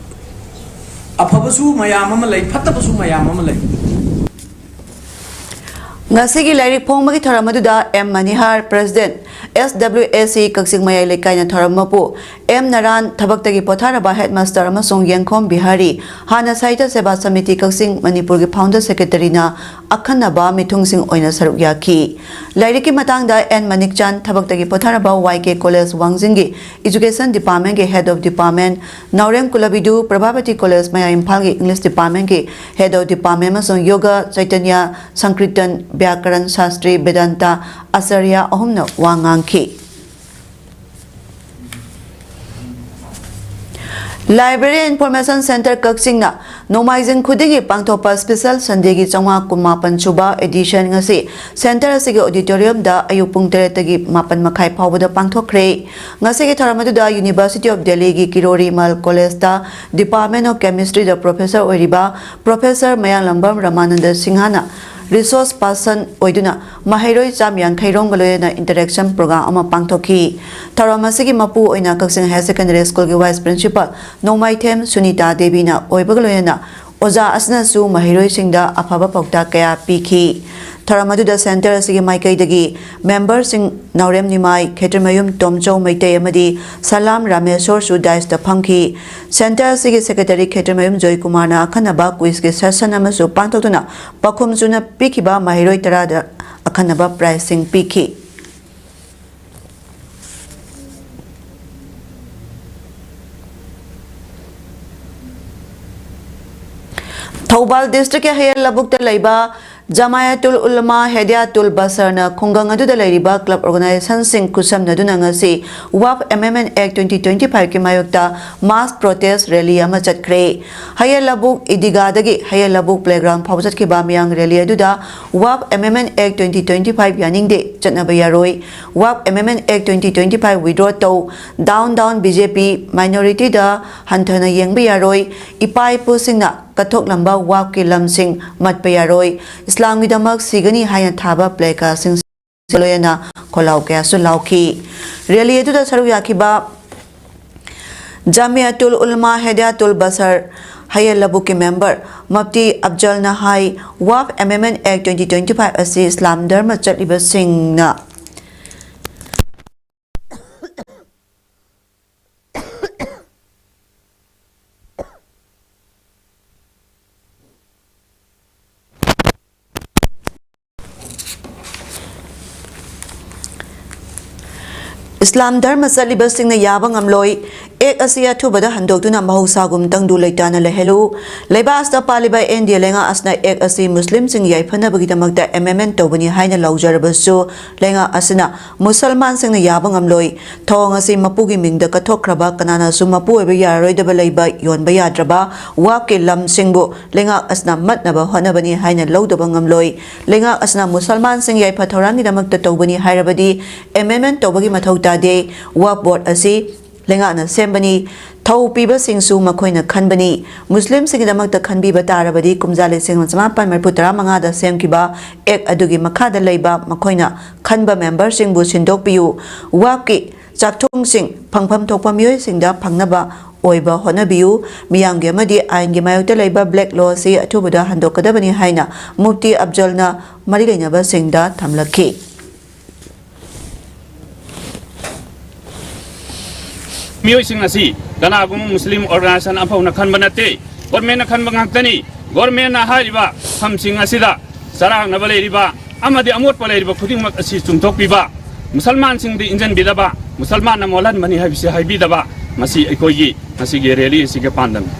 ꯑꯐꯕꯁꯨ ꯃꯌꯥꯝ ꯑꯃ ꯂꯩ, ꯐꯠꯇꯕꯁꯨ ꯃꯌꯥꯝ ꯑꯃ ꯂꯩ꯫ ꯉꯁꯤꯒꯤ ꯂꯥꯏꯔꯤꯛ ꯐꯣꯡꯕꯒꯤ ꯊꯧꯔꯝ ꯑꯗꯨꯗ ꯑꯦꯝ ꯃꯅꯤꯍꯥꯔ, ꯄ꯭ꯔꯦꯁꯤꯗꯦꯟꯠ, ꯑꯦꯁ ꯗꯕ꯭ꯂꯤꯎ ꯑꯦ ꯁꯤ ꯀꯛꯆꯤꯡ ꯃꯌꯥꯏ ꯂꯩꯀꯥꯏꯅ ꯊꯧꯔꯝ ꯃꯄꯨ ꯑꯦꯝ ꯅꯔꯥꯟ, ꯊꯕꯛꯇꯒꯤ ꯄꯣꯊꯥꯔꯕ ꯍꯦꯗꯃꯥꯁꯇꯔ ꯑꯃꯁꯨꯡ ꯌꯦꯡꯈꯣꯝ ꯕꯤꯍꯥꯔꯤ, ꯍꯥꯟꯅ ꯁꯥꯍꯤꯇ꯭ꯌ ꯁꯦꯕꯥ ꯁꯃꯤꯇꯤ ꯀꯛꯆꯤꯡ ꯃꯅꯤꯄꯨꯔꯒꯤ ꯐꯥꯎꯟꯗꯔ ꯁꯦꯀ꯭ꯔꯦꯇꯔꯤꯅ ꯑꯈꯟꯅꯕ ꯃꯤꯊꯨꯡꯁꯤꯡ ꯑꯣꯏꯅ ꯁꯔꯨꯛ ꯌꯥꯈꯤ꯫ ꯂꯥꯏꯔꯤꯛꯀꯤ ꯃꯇꯥꯡꯗ ꯑꯦꯟ ꯃꯅꯤꯛꯆꯥꯟ, ꯊꯕꯛꯇꯒꯤ ꯄꯣꯊꯥꯔꯕ ꯋꯥꯏ ꯀꯦ ꯀꯣꯂꯦꯖ ꯋꯥꯡꯖꯤꯡꯒꯤ ꯏꯖꯨꯀꯦꯁꯟ ꯗꯤꯄꯥꯔꯠꯃꯦꯟꯒꯤ head of department, Naorem Kulabidhu, Prabhabati college ꯃꯌꯥꯏ ꯏꯝꯐꯥꯜꯒꯤ ꯏꯪꯂꯤꯁ ꯗꯤꯄꯥꯔꯠꯃꯦꯟꯒꯤ ꯍꯦꯗ ꯑꯣꯐ ꯗꯤꯄꯥꯔꯠꯃꯦꯟ ꯑꯃꯁꯨꯡ ꯌꯣꯒ ꯆꯩꯇꯟꯌ, ꯁꯪꯀ꯭ꯔꯤꯇꯟ, ꯕ꯭ꯌꯥꯀꯔꯟ ꯁꯥꯁꯇ꯭ꯔꯤ, ꯕꯦꯗꯥꯟꯇ ꯑꯆꯥꯔꯌ ꯑꯍꯨꯝꯅ ꯋꯥ ꯉꯥꯡꯈꯤ꯫ Library Information Centre ꯀꯛꯆꯤꯡꯅ ꯅꯣꯡꯃꯥꯏꯖꯤꯡ ꯈꯨꯗꯤꯡꯒꯤ ꯄꯥꯡꯊꯣꯛꯄ ꯁ꯭ꯄꯦꯁꯦꯜ ꯁꯟꯗꯦꯒꯤ ꯆꯥꯝꯃꯉꯥ ꯀꯨꯟꯃꯥꯄꯟ ꯁꯨꯕ ꯑꯦꯗꯤꯁꯟ ꯉꯁꯤ ꯁꯦꯟꯇꯔ ꯑꯁꯤꯒꯤ ꯑꯣꯗꯤꯇꯣꯔꯤꯌꯝꯗ ꯑꯌꯨꯛ ꯄꯨꯡ ꯇꯔꯦꯠꯇꯒꯤ ꯃꯥꯄꯟ ꯃꯈꯥꯏ ꯐꯥꯎꯕꯗ ꯄꯥꯡꯊꯣꯛꯈ꯭ꯔꯦ꯫ ꯉꯁꯤꯒꯤ ꯊꯧꯔꯝ ꯑꯗꯨꯗ University of Delhiꯒꯤ ꯀꯤꯔꯣꯔꯤ ꯃꯜ ꯀꯣꯂꯦꯖꯇ Department of Chemistryꯗ ꯄ꯭ꯔꯣꯐꯦꯁꯔ ꯑꯣꯏꯔꯤꯕ ꯄ꯭ꯔꯣꯐꯦꯁꯔ ꯃꯌꯥꯡꯂꯝꯕꯝ ꯔꯃꯥꯅꯟꯗ ꯁꯤꯡꯍꯅ ꯔꯤꯁꯣꯔꯁ ꯄꯔꯁꯟ ꯑꯣꯏꯗꯨꯅ ꯃꯍꯩꯔꯣꯏ ꯆꯥꯝ ꯌꯥꯡꯈꯩ ꯔꯣꯝꯒ ꯂꯣꯏꯅꯅ ꯏꯟꯇꯔꯦꯛꯁꯟ ꯄ꯭ꯔꯣꯒ꯭ꯔꯥꯝ ꯑꯃ ꯄꯥꯡꯊꯣꯛꯈꯤ꯫ ꯊꯧꯔꯝ ꯑꯁꯤꯒꯤ ꯃꯄꯨ ꯑꯣꯏꯅ ꯀꯛꯆꯤꯡ ꯍꯥꯌꯔ ꯁꯦꯀꯦꯟꯗꯔꯤ ꯁ꯭ꯀꯨꯜꯒꯤ ꯋꯥꯏꯁ ꯄ꯭ꯔꯤꯟꯁꯤꯄꯥꯜ ꯅꯣꯡꯃꯥꯏꯊꯦꯝ ꯁꯨꯅꯤꯇꯥ ꯗꯦꯕꯤꯅ ꯑꯣꯏꯕꯒ ꯂꯣꯏꯅꯅ ꯑꯣꯖꯥ ꯑꯁꯤꯅꯁꯨ ꯃꯍꯩꯔꯣꯏꯁꯤꯡꯗ ꯑꯐꯕ ꯄꯥꯎꯇꯥꯛ ꯀꯌꯥ ꯄꯤꯈꯤ꯫ ꯊꯧꯔꯝ ꯑꯗꯨꯗ ꯁꯦꯟꯇꯔ ꯑꯁꯤꯒꯤ ꯃꯥꯏꯀꯩꯗꯒꯤ ꯃꯦꯝꯕꯔꯁꯤꯡ ꯅꯥꯎꯔꯦꯝ ꯅꯤꯃꯥꯏ, ꯈꯦꯇ꯭ꯔꯤꯃꯌꯨꯝ ꯇꯣꯝꯆꯧ ꯃꯩꯇꯩ ꯑꯃꯗꯤ ꯁꯂꯥꯝ ꯔꯥꯃꯦꯁꯣꯔꯁꯨ ꯗꯥꯏꯁꯇ ꯐꯝꯈꯤ꯫ ꯁꯦꯟꯇꯔ ꯑꯁꯤꯒꯤ ꯁꯦꯀ꯭ꯔꯦꯇꯔꯤ ꯈꯦꯇ꯭ꯔꯤꯃꯌꯨꯝ ꯖꯣꯏꯀꯨꯃꯥꯔꯅ ꯑꯈꯟꯅꯕ ꯀ꯭ꯋꯤꯖꯀꯤ ꯁꯦꯁꯟ ꯑꯃꯁꯨ ꯄꯥꯡꯊꯣꯛꯇꯨꯅ ꯄꯥꯎꯈꯨꯝ ꯆꯨꯅ ꯄꯤꯈꯤꯕ ꯃꯍꯩꯔꯣꯏ ꯇꯔꯥꯗ ꯑꯈꯟꯅꯕ ꯄ꯭ꯔꯥꯏꯖꯁꯤꯡ ꯄꯤꯈꯤ꯫ ꯊꯧꯕꯥꯜ ꯗꯤꯁꯇ꯭ꯔꯤꯛꯀꯤ ꯍꯌꯦꯜ ꯂꯧꯕꯨꯛꯇ ꯂꯩꯕ ꯖꯃꯥꯌꯥꯇꯨꯜ ꯎꯂꯃꯥ ꯍꯦꯗꯥꯌꯥꯇꯨꯜ ꯕꯁꯔꯅ ꯈꯨꯡꯒꯪ ꯑꯗꯨꯗ ꯂꯩꯔꯤꯕ ꯀ꯭ꯂꯕ ꯑꯣꯔꯒꯅꯥꯏꯖꯦꯁꯟꯁꯤꯡ ꯈꯨꯠꯁꯝꯅꯗꯨꯅ ꯉꯁꯤ ꯋꯥꯐ ꯑꯦꯃꯦꯟꯗꯃꯦꯟ ꯑꯦꯛ ꯇ꯭ꯋꯦꯟꯇꯤ ꯇ꯭ꯋꯦꯟꯇꯤ ꯐꯥꯏꯚꯀꯤ ꯃꯥꯌꯣꯛꯇ ꯃꯥꯁ ꯄ꯭ꯔꯣꯇꯦꯁ ꯔꯦꯂꯤ ꯑꯃ ꯆꯠꯈ꯭ꯔꯦ꯫ ꯍꯌꯦꯜ ꯂꯕꯨꯛ ꯏꯗꯤꯒꯥꯗꯒꯤ ꯍꯌꯦꯜ ꯂꯕꯨꯛ ꯄ꯭ꯂꯦꯒ꯭ꯔꯥꯎꯟ ꯐꯥꯎꯕ ꯆꯠꯈꯤꯕ ꯃꯤꯌꯥꯝ ꯔꯦꯂꯤ ꯑꯗꯨꯗ ꯋꯥꯐ ꯑꯦꯃꯦꯟꯗꯃꯦꯟ ꯑꯦꯛ ꯇ꯭ꯋꯦꯟꯇꯤ ꯇ꯭ꯋꯦꯟꯇꯤ ꯐꯥꯏꯚ ꯌꯥꯅꯤꯡꯗꯦ, ꯆꯠꯅꯕ ꯌꯥꯔꯣꯏ, ꯋꯥꯐ ꯑꯦꯃꯦꯟꯗꯃꯦꯟ ꯑꯦꯛ ꯇ꯭ꯋꯦꯟꯇꯤ ꯇ꯭ꯋꯦꯟꯇꯤ ꯐꯥꯏꯚ ꯋꯤꯗ꯭ꯔꯣ ꯇꯧ, ꯗꯥꯎꯟ ꯗꯥꯎꯟ ꯕꯤ ꯖꯦ ꯄꯤ, ꯃꯥꯏꯅꯣꯔꯤꯇꯤꯗ ꯍꯟꯊꯅ ꯌꯦꯡꯕ ꯌꯥꯔꯣꯏ, ꯏꯄꯥ ꯏꯄꯨꯁꯤꯡꯅ ꯀꯠꯊꯣꯛꯂꯝꯕ ꯋꯥꯐꯀꯤ ꯂꯝꯁꯤꯡ ꯃꯠꯄ ꯌꯥꯔꯣꯏ, ꯏꯁꯂꯥꯝꯒꯤꯗꯃꯛ ꯁꯤꯒꯅꯤ ꯍꯥꯏꯅ ꯊꯥꯕ ꯄ꯭ꯂꯦꯀꯥꯔꯗꯁꯤꯡ ꯂꯣꯏꯅꯅ ꯈꯣꯜꯂꯥꯎ ꯀꯌꯥꯁꯨ ꯂꯥꯎꯈꯤ꯫ ꯔꯦꯂꯤ ꯑꯗꯨꯗ ꯁꯔꯨꯛ ꯌꯥꯈꯤꯕ ꯖꯥꯃꯤꯌꯥꯇꯨꯜ ꯎꯂꯃꯥ ꯍꯦꯗꯥꯌꯥꯇꯨꯜ ꯕꯁꯔ ꯍꯌꯦꯜ ꯂꯕꯨꯛꯀꯤ ꯃꯦꯝꯕꯔ ꯃꯞꯇꯤ ꯑꯐꯖꯜꯅ ꯍꯥꯏ, ꯋꯥꯐ ꯑꯦꯃꯦꯟꯗꯃꯦꯟ ꯑꯦꯛ ꯇ꯭ꯋꯦꯟꯇꯤ ꯇ꯭ꯋꯦꯟꯇꯤ ꯐꯥꯏꯚ ꯑꯁꯤ ꯏꯁꯂꯥꯝ ꯙꯔꯃ ꯆꯠꯂꯤꯕꯁꯤꯡꯅ ꯏꯁꯂꯥꯝ ꯙꯔꯃ ꯆꯠꯂꯤꯕꯁꯤꯡꯅ ꯌꯥꯕ ꯉꯝꯂꯣꯏ꯫ ꯑꯦꯛ ꯑꯁꯤ ꯑꯊꯨꯕꯗ ꯍꯟꯗꯣꯛꯇꯨꯅ ꯃꯍꯧꯁꯥꯒꯨꯝ ꯇꯪꯗꯨ ꯂꯩꯇꯥꯅ ꯂꯩꯍꯜꯂꯨ꯫ ꯂꯩꯕꯥꯛ ꯑꯁꯤꯗ ꯄꯥꯜꯂꯤꯕ ꯑꯦꯟ ꯗꯤ ꯑꯦ ꯂꯩꯉꯥꯛ ꯑꯁꯤꯅ ꯑꯦꯛ ꯑꯁꯤ ꯃꯨꯁꯂꯤꯝꯁꯤꯡ ꯌꯥꯏꯐꯅꯕꯒꯤꯗꯃꯛꯇ ꯑꯦꯃꯦꯟꯗꯃꯦꯟ ꯇꯧꯕꯅꯤ ꯍꯥꯏꯅ ꯂꯧꯖꯔꯕꯁꯨ, ꯂꯩꯉꯥꯛ ꯑꯁꯤꯅ ꯃꯨꯁꯜꯃꯥꯟꯁꯤꯡꯅ ꯌꯥꯕ ꯉꯝꯂꯣꯏ꯫ ꯊꯧꯑꯣꯡ ꯑꯁꯤ ꯃꯄꯨꯒꯤ ꯃꯤꯡꯗ ꯀꯠꯊꯣꯛꯈ꯭ꯔꯕ, ꯀꯅꯥꯅꯁꯨ ꯃꯄꯨ ꯑꯣꯏꯕ ꯌꯥꯔꯔꯣꯏꯗꯕ ꯂꯩꯕ, ꯌꯣꯟꯕ ꯌꯥꯗ꯭ꯔꯕ ꯋꯥꯐꯀꯤ ꯂꯝꯁꯤꯡꯕꯨ ꯂꯩꯉꯥꯛ ꯑꯁꯤꯅ ꯃꯠꯅꯕ ꯍꯣꯠꯅꯕꯅꯤ ꯍꯥꯏꯅ ꯂꯧꯗꯕ ꯉꯝꯂꯣꯏ꯫ ꯂꯩꯉꯥꯛ ꯑꯁꯤꯅ ꯃꯨꯁꯜꯃꯥꯟꯁꯤꯡ ꯌꯥꯏꯐ ꯊꯧꯔꯥꯡꯒꯤꯗꯃꯛꯇ ꯇꯧꯕꯅꯤ ꯍꯥꯏꯔꯕꯗꯤ ꯑꯦꯃꯦꯟꯗꯃꯦꯟ ꯇꯧꯕꯒꯤ ꯃꯊꯧ ꯇꯥꯗꯦ꯫ ꯋꯥꯐ ꯕꯣꯔꯗ ꯑꯁꯤ ꯂꯩꯉꯥꯛꯅ ꯁꯦꯝꯕꯅꯤ꯫ ꯊꯧ ꯄꯤꯕꯁꯤꯡꯁꯨ ꯃꯈꯣꯏꯅ ꯈꯟꯕꯅꯤ꯫ ꯃꯨꯁꯂꯤꯝꯁꯤꯡꯒꯤꯗꯃꯛꯇ ꯈꯟꯕꯤꯕ ꯇꯥꯔꯕꯗꯤ ꯀꯨꯝꯖꯥ ꯂꯤꯁꯤꯡ ꯑꯃ ꯆꯃꯥꯄꯟ ꯃꯔꯤꯐꯨ ꯇꯔꯥ ꯃꯉꯥꯗ ꯁꯦꯝꯈꯤꯕ ꯑꯦꯛ ꯑꯗꯨꯒꯤ ꯃꯈꯥꯗ ꯂꯩꯕ ꯃꯈꯣꯏꯅ ꯈꯟꯕ ꯃꯦꯝꯕꯔꯁꯤꯡꯕꯨ ꯁꯤꯟꯗꯣꯛꯄꯤꯌꯨ꯫ ꯋꯥꯐꯀꯤ ꯆꯥꯛꯊꯣꯡꯁꯤꯡ ꯐꯪꯐꯝ ꯊꯣꯛꯄ ꯃꯤꯑꯣꯏꯁꯤꯡꯗ ꯐꯪꯅꯕ ꯑꯣꯏꯕ ꯍꯣꯠꯅꯕꯤꯌꯨ꯫ ꯃꯤꯌꯥꯝꯒꯤ ꯑꯃꯗꯤ ꯑꯥꯏꯟꯒꯤ ꯃꯥꯌꯣꯛꯇ ꯂꯩꯕ ꯕ꯭ꯂꯦꯛ ꯂꯣ ꯑꯁꯤ ꯑꯊꯨꯕꯗ ꯍꯟꯗꯣꯛꯀꯗꯕꯅꯤ ꯍꯥꯏꯅ ꯃꯨꯐꯇꯤ ꯑꯐꯖꯜꯅ ꯃꯔꯤ ꯂꯩꯅꯕꯁꯤꯡꯗ ꯊꯝꯂꯛꯈꯤ꯫ ꯃꯤꯑꯣꯏꯁꯤꯡ ꯑꯁꯤ ꯀꯅꯥꯒꯨꯝꯕ ꯃꯨꯁꯂꯤꯝ ꯑꯣꯔꯒꯅꯥꯏꯖꯦꯁꯟ ꯑꯃꯐꯥꯎꯅ ꯈꯟꯕ ꯅꯠꯇꯦ꯫ ꯒꯣꯔꯃꯦꯟꯅ ꯈꯟꯕ ꯉꯥꯛꯇꯅꯤ꯫ ꯒꯣꯔꯃꯦꯟꯅ ꯍꯥꯏꯔꯤꯕ ꯐꯝꯁꯤꯡ ꯑꯁꯤꯗ ꯆꯔꯥꯡꯅꯕ ꯂꯩꯔꯤꯕ ꯑꯃꯗꯤ ꯑꯃꯣꯠꯄ ꯂꯩꯔꯤꯕ ꯈꯨꯗꯤꯡꯃꯛ ꯑꯁꯤ ꯆꯨꯝꯊꯣꯛꯄꯤꯕ, ꯃꯨꯁꯜꯃꯥꯟꯁꯤꯡꯗ ꯏꯟꯖꯟꯕꯤꯗꯕ, ꯃꯨꯁꯜꯃꯥꯟꯅ ꯃꯣꯜꯍꯟꯕꯅꯤ ꯍꯥꯏꯕꯁꯤ ꯍꯥꯏꯕꯤꯗꯕ, ꯃꯁꯤ ꯑꯩꯈꯣꯏꯒꯤ ꯉꯁꯤꯒꯤ ꯔꯦꯂꯤ ꯑꯁꯤꯒꯤ ꯄꯥꯟꯗꯝꯅꯤ꯫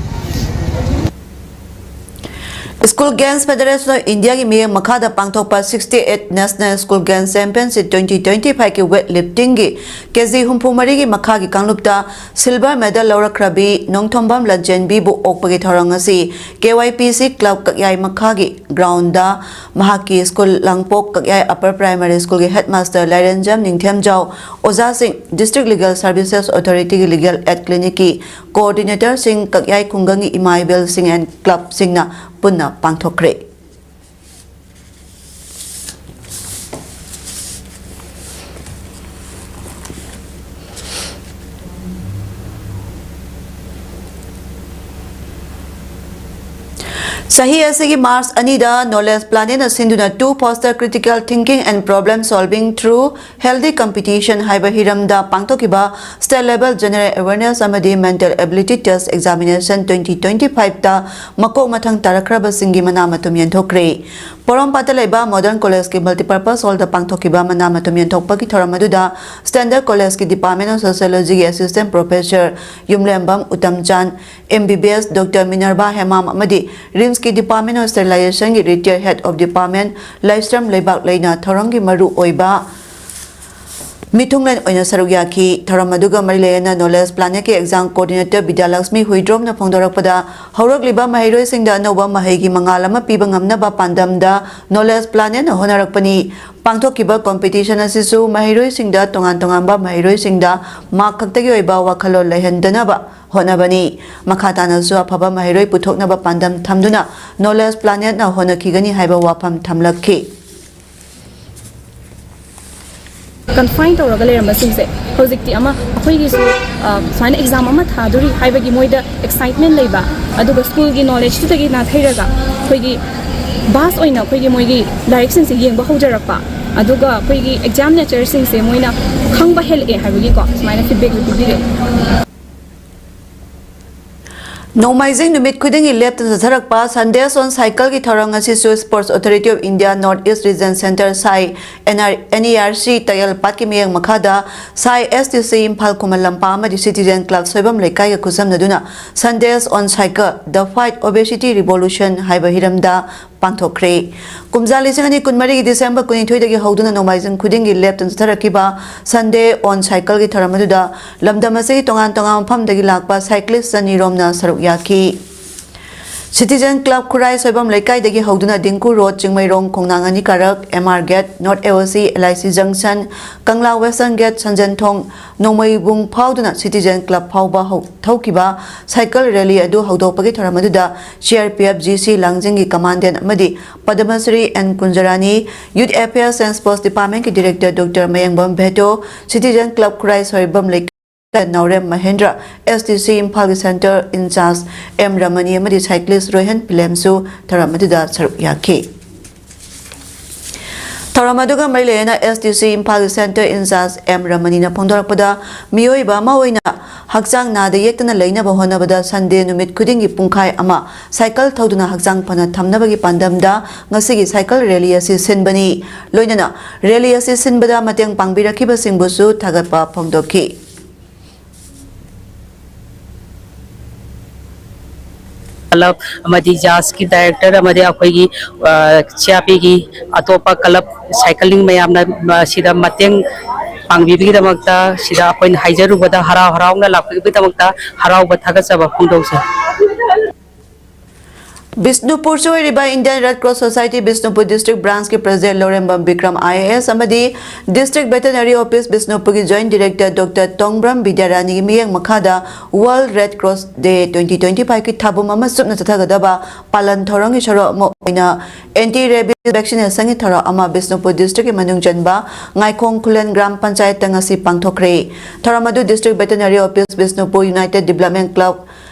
School Games Federation of India ꯒꯤ ꯃꯤꯠꯌꯦꯡ ꯃꯈꯥꯗ ꯄꯥꯡꯊꯣꯛꯄ sixty eight National School Games Championship twenty twenty five ꯀꯤ weight lifting ꯒꯤ ꯀꯦꯖꯤ ꯍꯨꯝꯐꯨ ꯃꯔꯤꯒꯤ ꯃꯈꯥꯒꯤ ꯀꯥꯡꯂꯨꯞꯇ silver medal ꯂꯧꯔꯛꯈ꯭ꯔꯕꯤ ꯅꯣꯡꯊꯣꯝꯕꯝ ꯂꯟꯆꯦꯟꯕꯤꯕꯨ ꯑꯣꯛꯄꯒꯤ ꯊꯧꯔꯝ ꯉꯁꯤ K Y P C club ꯀꯛꯌꯥꯏ ꯃꯈꯥꯒꯤ ground ꯗ ꯃꯍꯥꯛꯀꯤ school ꯂꯥꯡꯄꯣꯛ ꯀꯛꯌꯥꯏ Upper Primary School ꯒꯤ headmaster ꯂꯥꯏꯔꯦꯟꯖꯝ ꯅꯤꯡꯊꯦꯝꯖꯥꯎ, ꯑꯣꯖꯥꯁꯤꯡ, District Legal Services Authority ꯒꯤ Legal Aid Clinic ꯀꯤ coordinator ꯁꯤꯡ, ꯀꯛꯌꯥꯏ ꯈꯨꯡꯒꯪꯒꯤ ꯏꯃꯥ ꯏꯕꯦꯜꯁꯤꯡ and club ꯁꯤꯡꯅ ꯄꯨꯟꯅ ꯄꯥꯡꯊꯣꯛꯈ꯭ꯔꯦ꯫ ꯆꯍꯤ ꯑꯁꯤꯒꯤ March ꯑꯅꯤꯗ Knowledge Planet ꯅ ꯁꯤꯟꯗꯨꯅ "To Foster Critical Thinking and Problem Solving Through Healthy Competition" ꯍꯥꯏꯕ ꯍꯤꯔꯝꯗ ꯄꯥꯡꯊꯣꯛꯈꯤꯕ State Level General Awareness ꯑꯃꯗꯤ Mental Ability Test Examination twenty twenty five ꯇ ꯃꯀꯣꯛ ꯃꯊꯪ ꯇꯥꯔꯛꯈ꯭ꯔꯕꯁꯤꯡꯒꯤ ꯃꯅꯥ ꯃꯊꯨꯝ ꯌꯦꯟꯊꯣꯛꯈ꯭ꯔꯦ꯫ ꯄꯣꯔꯣꯝꯄꯥꯠꯇ ꯂꯩꯕ Modern College ꯀꯤ Multipurpose Hall ꯗ ꯄꯥꯡꯊꯣꯛꯈꯤꯕ ꯃꯅꯥ ꯃꯊꯨꯝ ꯌꯦꯟꯊꯣꯛꯄꯒꯤ ꯊꯧꯔꯝ ꯑꯗꯨꯗ Standard College ꯀꯤ Department of Sociology ꯒꯤ Assistant Professor ꯌꯨꯝꯂꯦꯝꯕꯝ ꯎꯇꯝꯆꯥꯟ, M B B S Doctor Minerva Hemam ꯑꯃꯗꯤ RIMS ꯀꯤ Department of Sterilization ꯒꯤ Retired Head of Department ꯂꯥꯏꯁ꯭ꯔꯝ ꯂꯩꯕꯥꯛꯂꯩꯅ ꯊꯧꯔꯝꯒꯤ ꯃꯔꯨ ꯑꯣꯏꯕ ꯃꯤꯊꯨꯡꯂꯦꯟ ꯑꯣꯏꯅ ꯁꯔꯨꯛ ꯌꯥꯈꯤ꯫ ꯊꯧꯔꯝ ꯑꯗꯨꯒ ꯃꯔꯤ ꯂꯩꯅꯅ Knowledge Planet ꯀꯤ Exam Coordinator ꯕꯤꯗ꯭ꯌꯥꯂꯛꯁꯃꯤ ꯍꯨꯏꯗ꯭ꯔꯣꯝꯅ ꯐꯣꯡꯗꯣꯔꯛꯄꯗ, ꯍꯧꯔꯛꯂꯤꯕ ꯃꯍꯩꯔꯣꯏꯁꯤꯡꯗ ꯑꯅꯧꯕ ꯃꯍꯩꯒꯤ ꯃꯉꯥꯜ ꯑꯃ ꯄꯤꯕ ꯉꯝꯅꯕ ꯄꯥꯟꯗꯝꯗ Knowledge Planet ꯅ ꯍꯣꯠꯅꯔꯛꯄꯅꯤ꯫ ꯄꯥꯡꯊꯣꯛꯈꯤꯕ competition ꯑꯁꯤꯁꯨ ꯃꯍꯩꯔꯣꯏꯁꯤꯡꯗ ꯇꯣꯉꯥꯟ ꯇꯣꯉꯥꯟꯕ ꯃꯍꯩꯔꯣꯏꯁꯤꯡꯗ mark ꯈꯛꯇꯒꯤ ꯑꯣꯏꯕ ꯋꯥꯈꯜꯂꯣꯟ ꯂꯩꯍꯟꯗꯅꯕ ꯍꯣꯠꯅꯕꯅꯤ꯫ ꯃꯈꯥ ꯇꯥꯅꯁꯨ ꯑꯐꯕ ꯃꯍꯩꯔꯣꯏ ꯄꯨꯊꯣꯛꯅꯕ ꯄꯥꯟꯗꯝ ꯊꯝꯗꯨꯅ Knowledge Planet ꯅ ꯍꯣꯠꯅꯈꯤꯒꯅꯤ ꯍꯥꯏꯕ ꯋꯥꯐꯝ ꯊꯝꯂꯛꯈꯤ꯫ Confine ꯇꯧꯔꯒ ꯂꯩꯔꯝꯕꯁꯤꯡꯁꯦ ꯍꯧꯖꯤꯛꯇꯤ ꯑꯃ ꯑꯩꯈꯣꯏꯒꯤꯁꯨ, ꯑ, ꯁꯨꯃꯥꯏꯅ exam ꯑꯃ ꯊꯥꯗꯣꯔꯤ ꯍꯥꯏꯕꯒꯤ ꯃꯣꯏꯗ excitement ꯂꯩꯕ, ꯑꯗꯨꯒ school ꯒꯤ knowledge ꯇꯨꯗꯒꯤ ꯅꯥꯊꯩꯔꯒ ꯑꯩꯈꯣꯏꯒꯤ vast ꯑꯣꯏꯅ ꯑꯩꯈꯣꯏꯒꯤ ꯃꯣꯏꯒꯤ ꯂꯥꯏꯔꯤꯛꯁꯤꯡꯁꯦ ꯌꯦꯡꯕ ꯍꯧꯖꯔꯛꯄ, ꯑꯗꯨꯒ ꯑꯩꯈꯣꯏꯒꯤ exam nature ꯁꯤꯡꯁꯦ ꯃꯣꯏꯅ ꯈꯪꯕ ꯍꯦꯜꯂꯛꯑꯦ ꯍꯥꯏꯕꯒꯤꯀꯣ ꯁꯨꯃꯥꯏꯅ feedback ꯄꯤꯕꯤꯔꯛꯑꯦ꯫ ꯅꯣꯡꯃꯥꯏꯖꯤꯡ ꯅꯨꯃꯤꯠ ꯈꯨꯗꯤꯡꯒꯤ ꯂꯦꯞꯇꯅ ꯆꯠꯊꯔꯛꯄ Sundays on Cycle ꯒꯤ ꯊꯧꯔꯝ ꯉꯁꯤꯁꯨ Sports Authority of India North East Region Centre, ꯁꯥꯏ, N R, N E R C ꯇꯌꯦꯜ ꯄꯥꯠꯀꯤ ꯃꯤꯠꯌꯦꯡ ꯃꯈꯥꯗ ꯁꯥꯏ S T C Imphal Khuman Lampak ꯑꯃꯗꯤ Citizen Club Soibam ꯂꯩꯀꯥꯏꯒ ꯈꯨꯠꯁꯝꯅꯗꯨꯅ Sundays on Cycle, The Fight Obesity Revolution ꯍꯥꯏꯕ ꯍꯤꯔꯝꯗ ꯄꯥꯡꯊꯣꯛꯈ꯭ꯔꯦ꯫ ꯀꯨꯝꯖꯥ ꯂꯤꯁꯤꯡ ꯑꯅꯤ ꯀꯨꯟꯃꯔꯤꯒꯤ ꯗꯤꯁꯦꯝꯕꯔ ꯀꯨꯟꯅꯤꯊꯣꯏꯗꯒꯤ ꯍꯧꯗꯨꯅ ꯅꯣꯡꯃꯥꯏꯖꯤꯡ ꯈꯨꯗꯤꯡꯒꯤ ꯂꯦꯞꯇꯅ ꯆꯠꯊꯔꯛꯈꯤꯕ Sunday on Cycle ꯒꯤ ꯊꯧꯔꯝ ꯑꯗꯨꯗ ꯂꯝꯗꯝ ꯑꯁꯤꯒꯤ ꯇꯣꯉꯥꯟ ꯇꯣꯉꯥꯟꯕ ꯃꯐꯝꯗꯒꯤ ꯂꯥꯛꯄ cyclist ꯆꯅꯤ ꯔꯣꯝꯅ ꯁꯔꯨꯛ ꯌꯥꯈꯤ꯫ Citizen Club ꯈꯨꯔꯥꯏ ꯁꯣꯏꯕꯝ ꯂꯩꯀꯥꯏꯗꯒꯤ ꯍꯧꯗꯨꯅ ꯗꯤꯡꯀꯨ ꯔꯣꯗ, ꯆꯤꯡꯃꯩꯔꯣꯡ, ꯈꯣꯡꯅꯥꯡ ꯑꯅꯤ ꯀꯥꯔꯛ, M R Gate, North A O C, L I C Junction, Kangla Western Gate, ꯁꯟꯖꯦꯟꯊꯣꯡ, ꯅꯣꯡꯃꯩꯕꯨꯡ ꯐꯥꯎꯗꯨꯅ Citizen Club ꯐꯥꯎꯕ ꯍꯧ-, ꯊꯧꯈꯤꯕ cycle rally ꯑꯗꯨ ꯍꯧꯗꯣꯛꯄꯒꯤ ꯊꯧꯔꯝ ꯑꯗꯨꯗ C R P F G C ꯂꯥꯡꯖꯤꯡꯒꯤ commandant ꯑꯃꯗꯤ Padma Shri N Kunjarani, Youth Affairs and Sports Department ꯀꯤ Director Doctor ꯃꯌꯦꯡꯕꯝ ꯚꯦꯇꯣ, Citizen Club ꯈꯨꯔꯥꯏ ꯁꯣꯏꯕꯝ ꯂꯩꯀꯥꯏ ꯅꯥꯎꯔꯦꯝ Mahendra, S T C ꯏꯝꯐꯥꯜꯒꯤ Centre in-charge M ꯔꯃꯅꯤ ꯑꯃꯗꯤ cyclist ꯔꯣꯍꯟ ꯄꯤꯂꯦꯝꯁꯨ ꯊꯧꯔꯝ ꯑꯗꯨꯗ ꯁꯔꯨꯛ ꯌꯥꯈꯤ꯫ ꯊꯧꯔꯝ ꯑꯗꯨꯒ ꯃꯔꯤ ꯂꯩꯅꯅ S T C ꯏꯝꯐꯥꯜꯒꯤ Centre in-charge M ꯔꯃꯅꯤꯅ ꯐꯣꯡꯗꯣꯔꯛꯄꯗ, ꯃꯤꯑꯣꯏꯕ ꯑꯃ ꯑꯣꯏꯅ ꯍꯛꯆꯥꯡ ꯅꯥꯗ ꯌꯦꯛꯇꯅ ꯂꯩꯅꯕ ꯍꯣꯠꯅꯕꯗ Sunday ꯅꯨꯃꯤꯠ ꯈꯨꯗꯤꯡꯒꯤ ꯄꯨꯡꯈꯥꯏ ꯑꯃ cycle ꯊꯧꯗꯨꯅ ꯍꯛꯆꯥꯡ ꯐꯅ ꯊꯝꯅꯕꯒꯤ ꯄꯥꯟꯗꯝꯗ ꯉꯁꯤꯒꯤ cycle rally ꯑꯁꯤ ꯁꯤꯟꯕꯅꯤ꯫ ꯂꯣꯏꯅꯅ rally ꯑꯁꯤ ꯁꯤꯟꯕꯗ ꯃꯇꯦꯡ ꯄꯥꯡꯕꯤꯔꯛꯈꯤꯕꯁꯤꯡꯕꯨꯁꯨ ꯊꯥꯒꯠꯄ ꯐꯣꯡꯗꯣꯛꯈꯤ꯫ ꯀ꯭ꯂꯕ ꯑꯃꯗꯤ ꯖꯥꯁꯀꯤ ꯗꯥꯏꯔꯦꯛꯇꯔ ꯑꯃꯗꯤ ꯑꯩꯈꯣꯏꯒꯤ, ꯑ, ꯁꯤ ꯑꯥꯔ ꯄꯤꯒꯤ ꯑꯇꯣꯞꯄ ꯀ꯭ꯂꯕ ꯁꯥꯏꯀ꯭ꯂꯤꯡ ꯃꯌꯥꯝꯅ ꯃꯁꯤꯗ ꯃꯇꯦꯡ ꯄꯥꯡꯕꯤꯕꯒꯤꯗꯃꯛꯇ ꯁꯤꯗ ꯑꯩꯈꯣꯏꯅ ꯍꯥꯏꯖꯔꯨꯕꯗ ꯍꯔꯥꯎ ꯍꯔꯥꯎꯅ ꯂꯥꯛꯄꯤꯕꯒꯤꯗꯃꯛꯇ ꯍꯔꯥꯎꯕ ꯊꯥꯒꯠꯆꯕ ꯐꯣꯡꯗꯣꯛꯆꯔꯤ꯫ ꯕꯤꯁꯅꯨꯄꯨꯔꯁꯨ ꯑꯣꯏꯔꯤꯕ Indian Red Cross Society Bishnupur District Branch ꯀꯤ President Laurembam Bikram I A S ꯑꯃꯗꯤ District Veterinary Office ꯕꯤꯁꯅꯨꯄꯨꯔꯒꯤ Joint Director Doctor ꯇꯣꯡꯕ꯭ꯔꯝ ꯕꯤꯗ꯭ꯌꯥꯔꯥꯅꯤꯒꯤ ꯃꯤꯠꯌꯦꯡ ꯃꯈꯥꯗ World Red Cross Day twenty twenty-five ꯀꯤ ꯊꯥꯕꯨꯝ ꯑꯃ ꯆꯨꯞꯅ ꯆꯠꯊꯒꯗꯕ ꯄꯥꯂꯟ ꯊꯧꯔꯝꯒꯤ ꯁꯔꯨꯛ ꯑꯃ ꯑꯣꯏꯅ anti rabies vaccination ꯒꯤ ꯊꯧꯔꯝ ꯑꯃ ꯕꯤꯁꯅꯨꯄꯨꯔ District ꯀꯤ ꯃꯅꯨꯡ ꯆꯟꯕ ꯉꯥꯏꯈꯣꯡ ꯈꯨꯂꯦꯟ ꯒ꯭ꯔꯥꯝ ꯄꯟꯆꯥꯌꯠꯇ ꯉꯁꯤ ꯄꯥꯡꯊꯣꯛꯈ꯭ꯔꯦ꯫ ꯊꯧꯔꯝ ꯑꯗꯨ District Veterinary Office Bishnupur, United Development Club,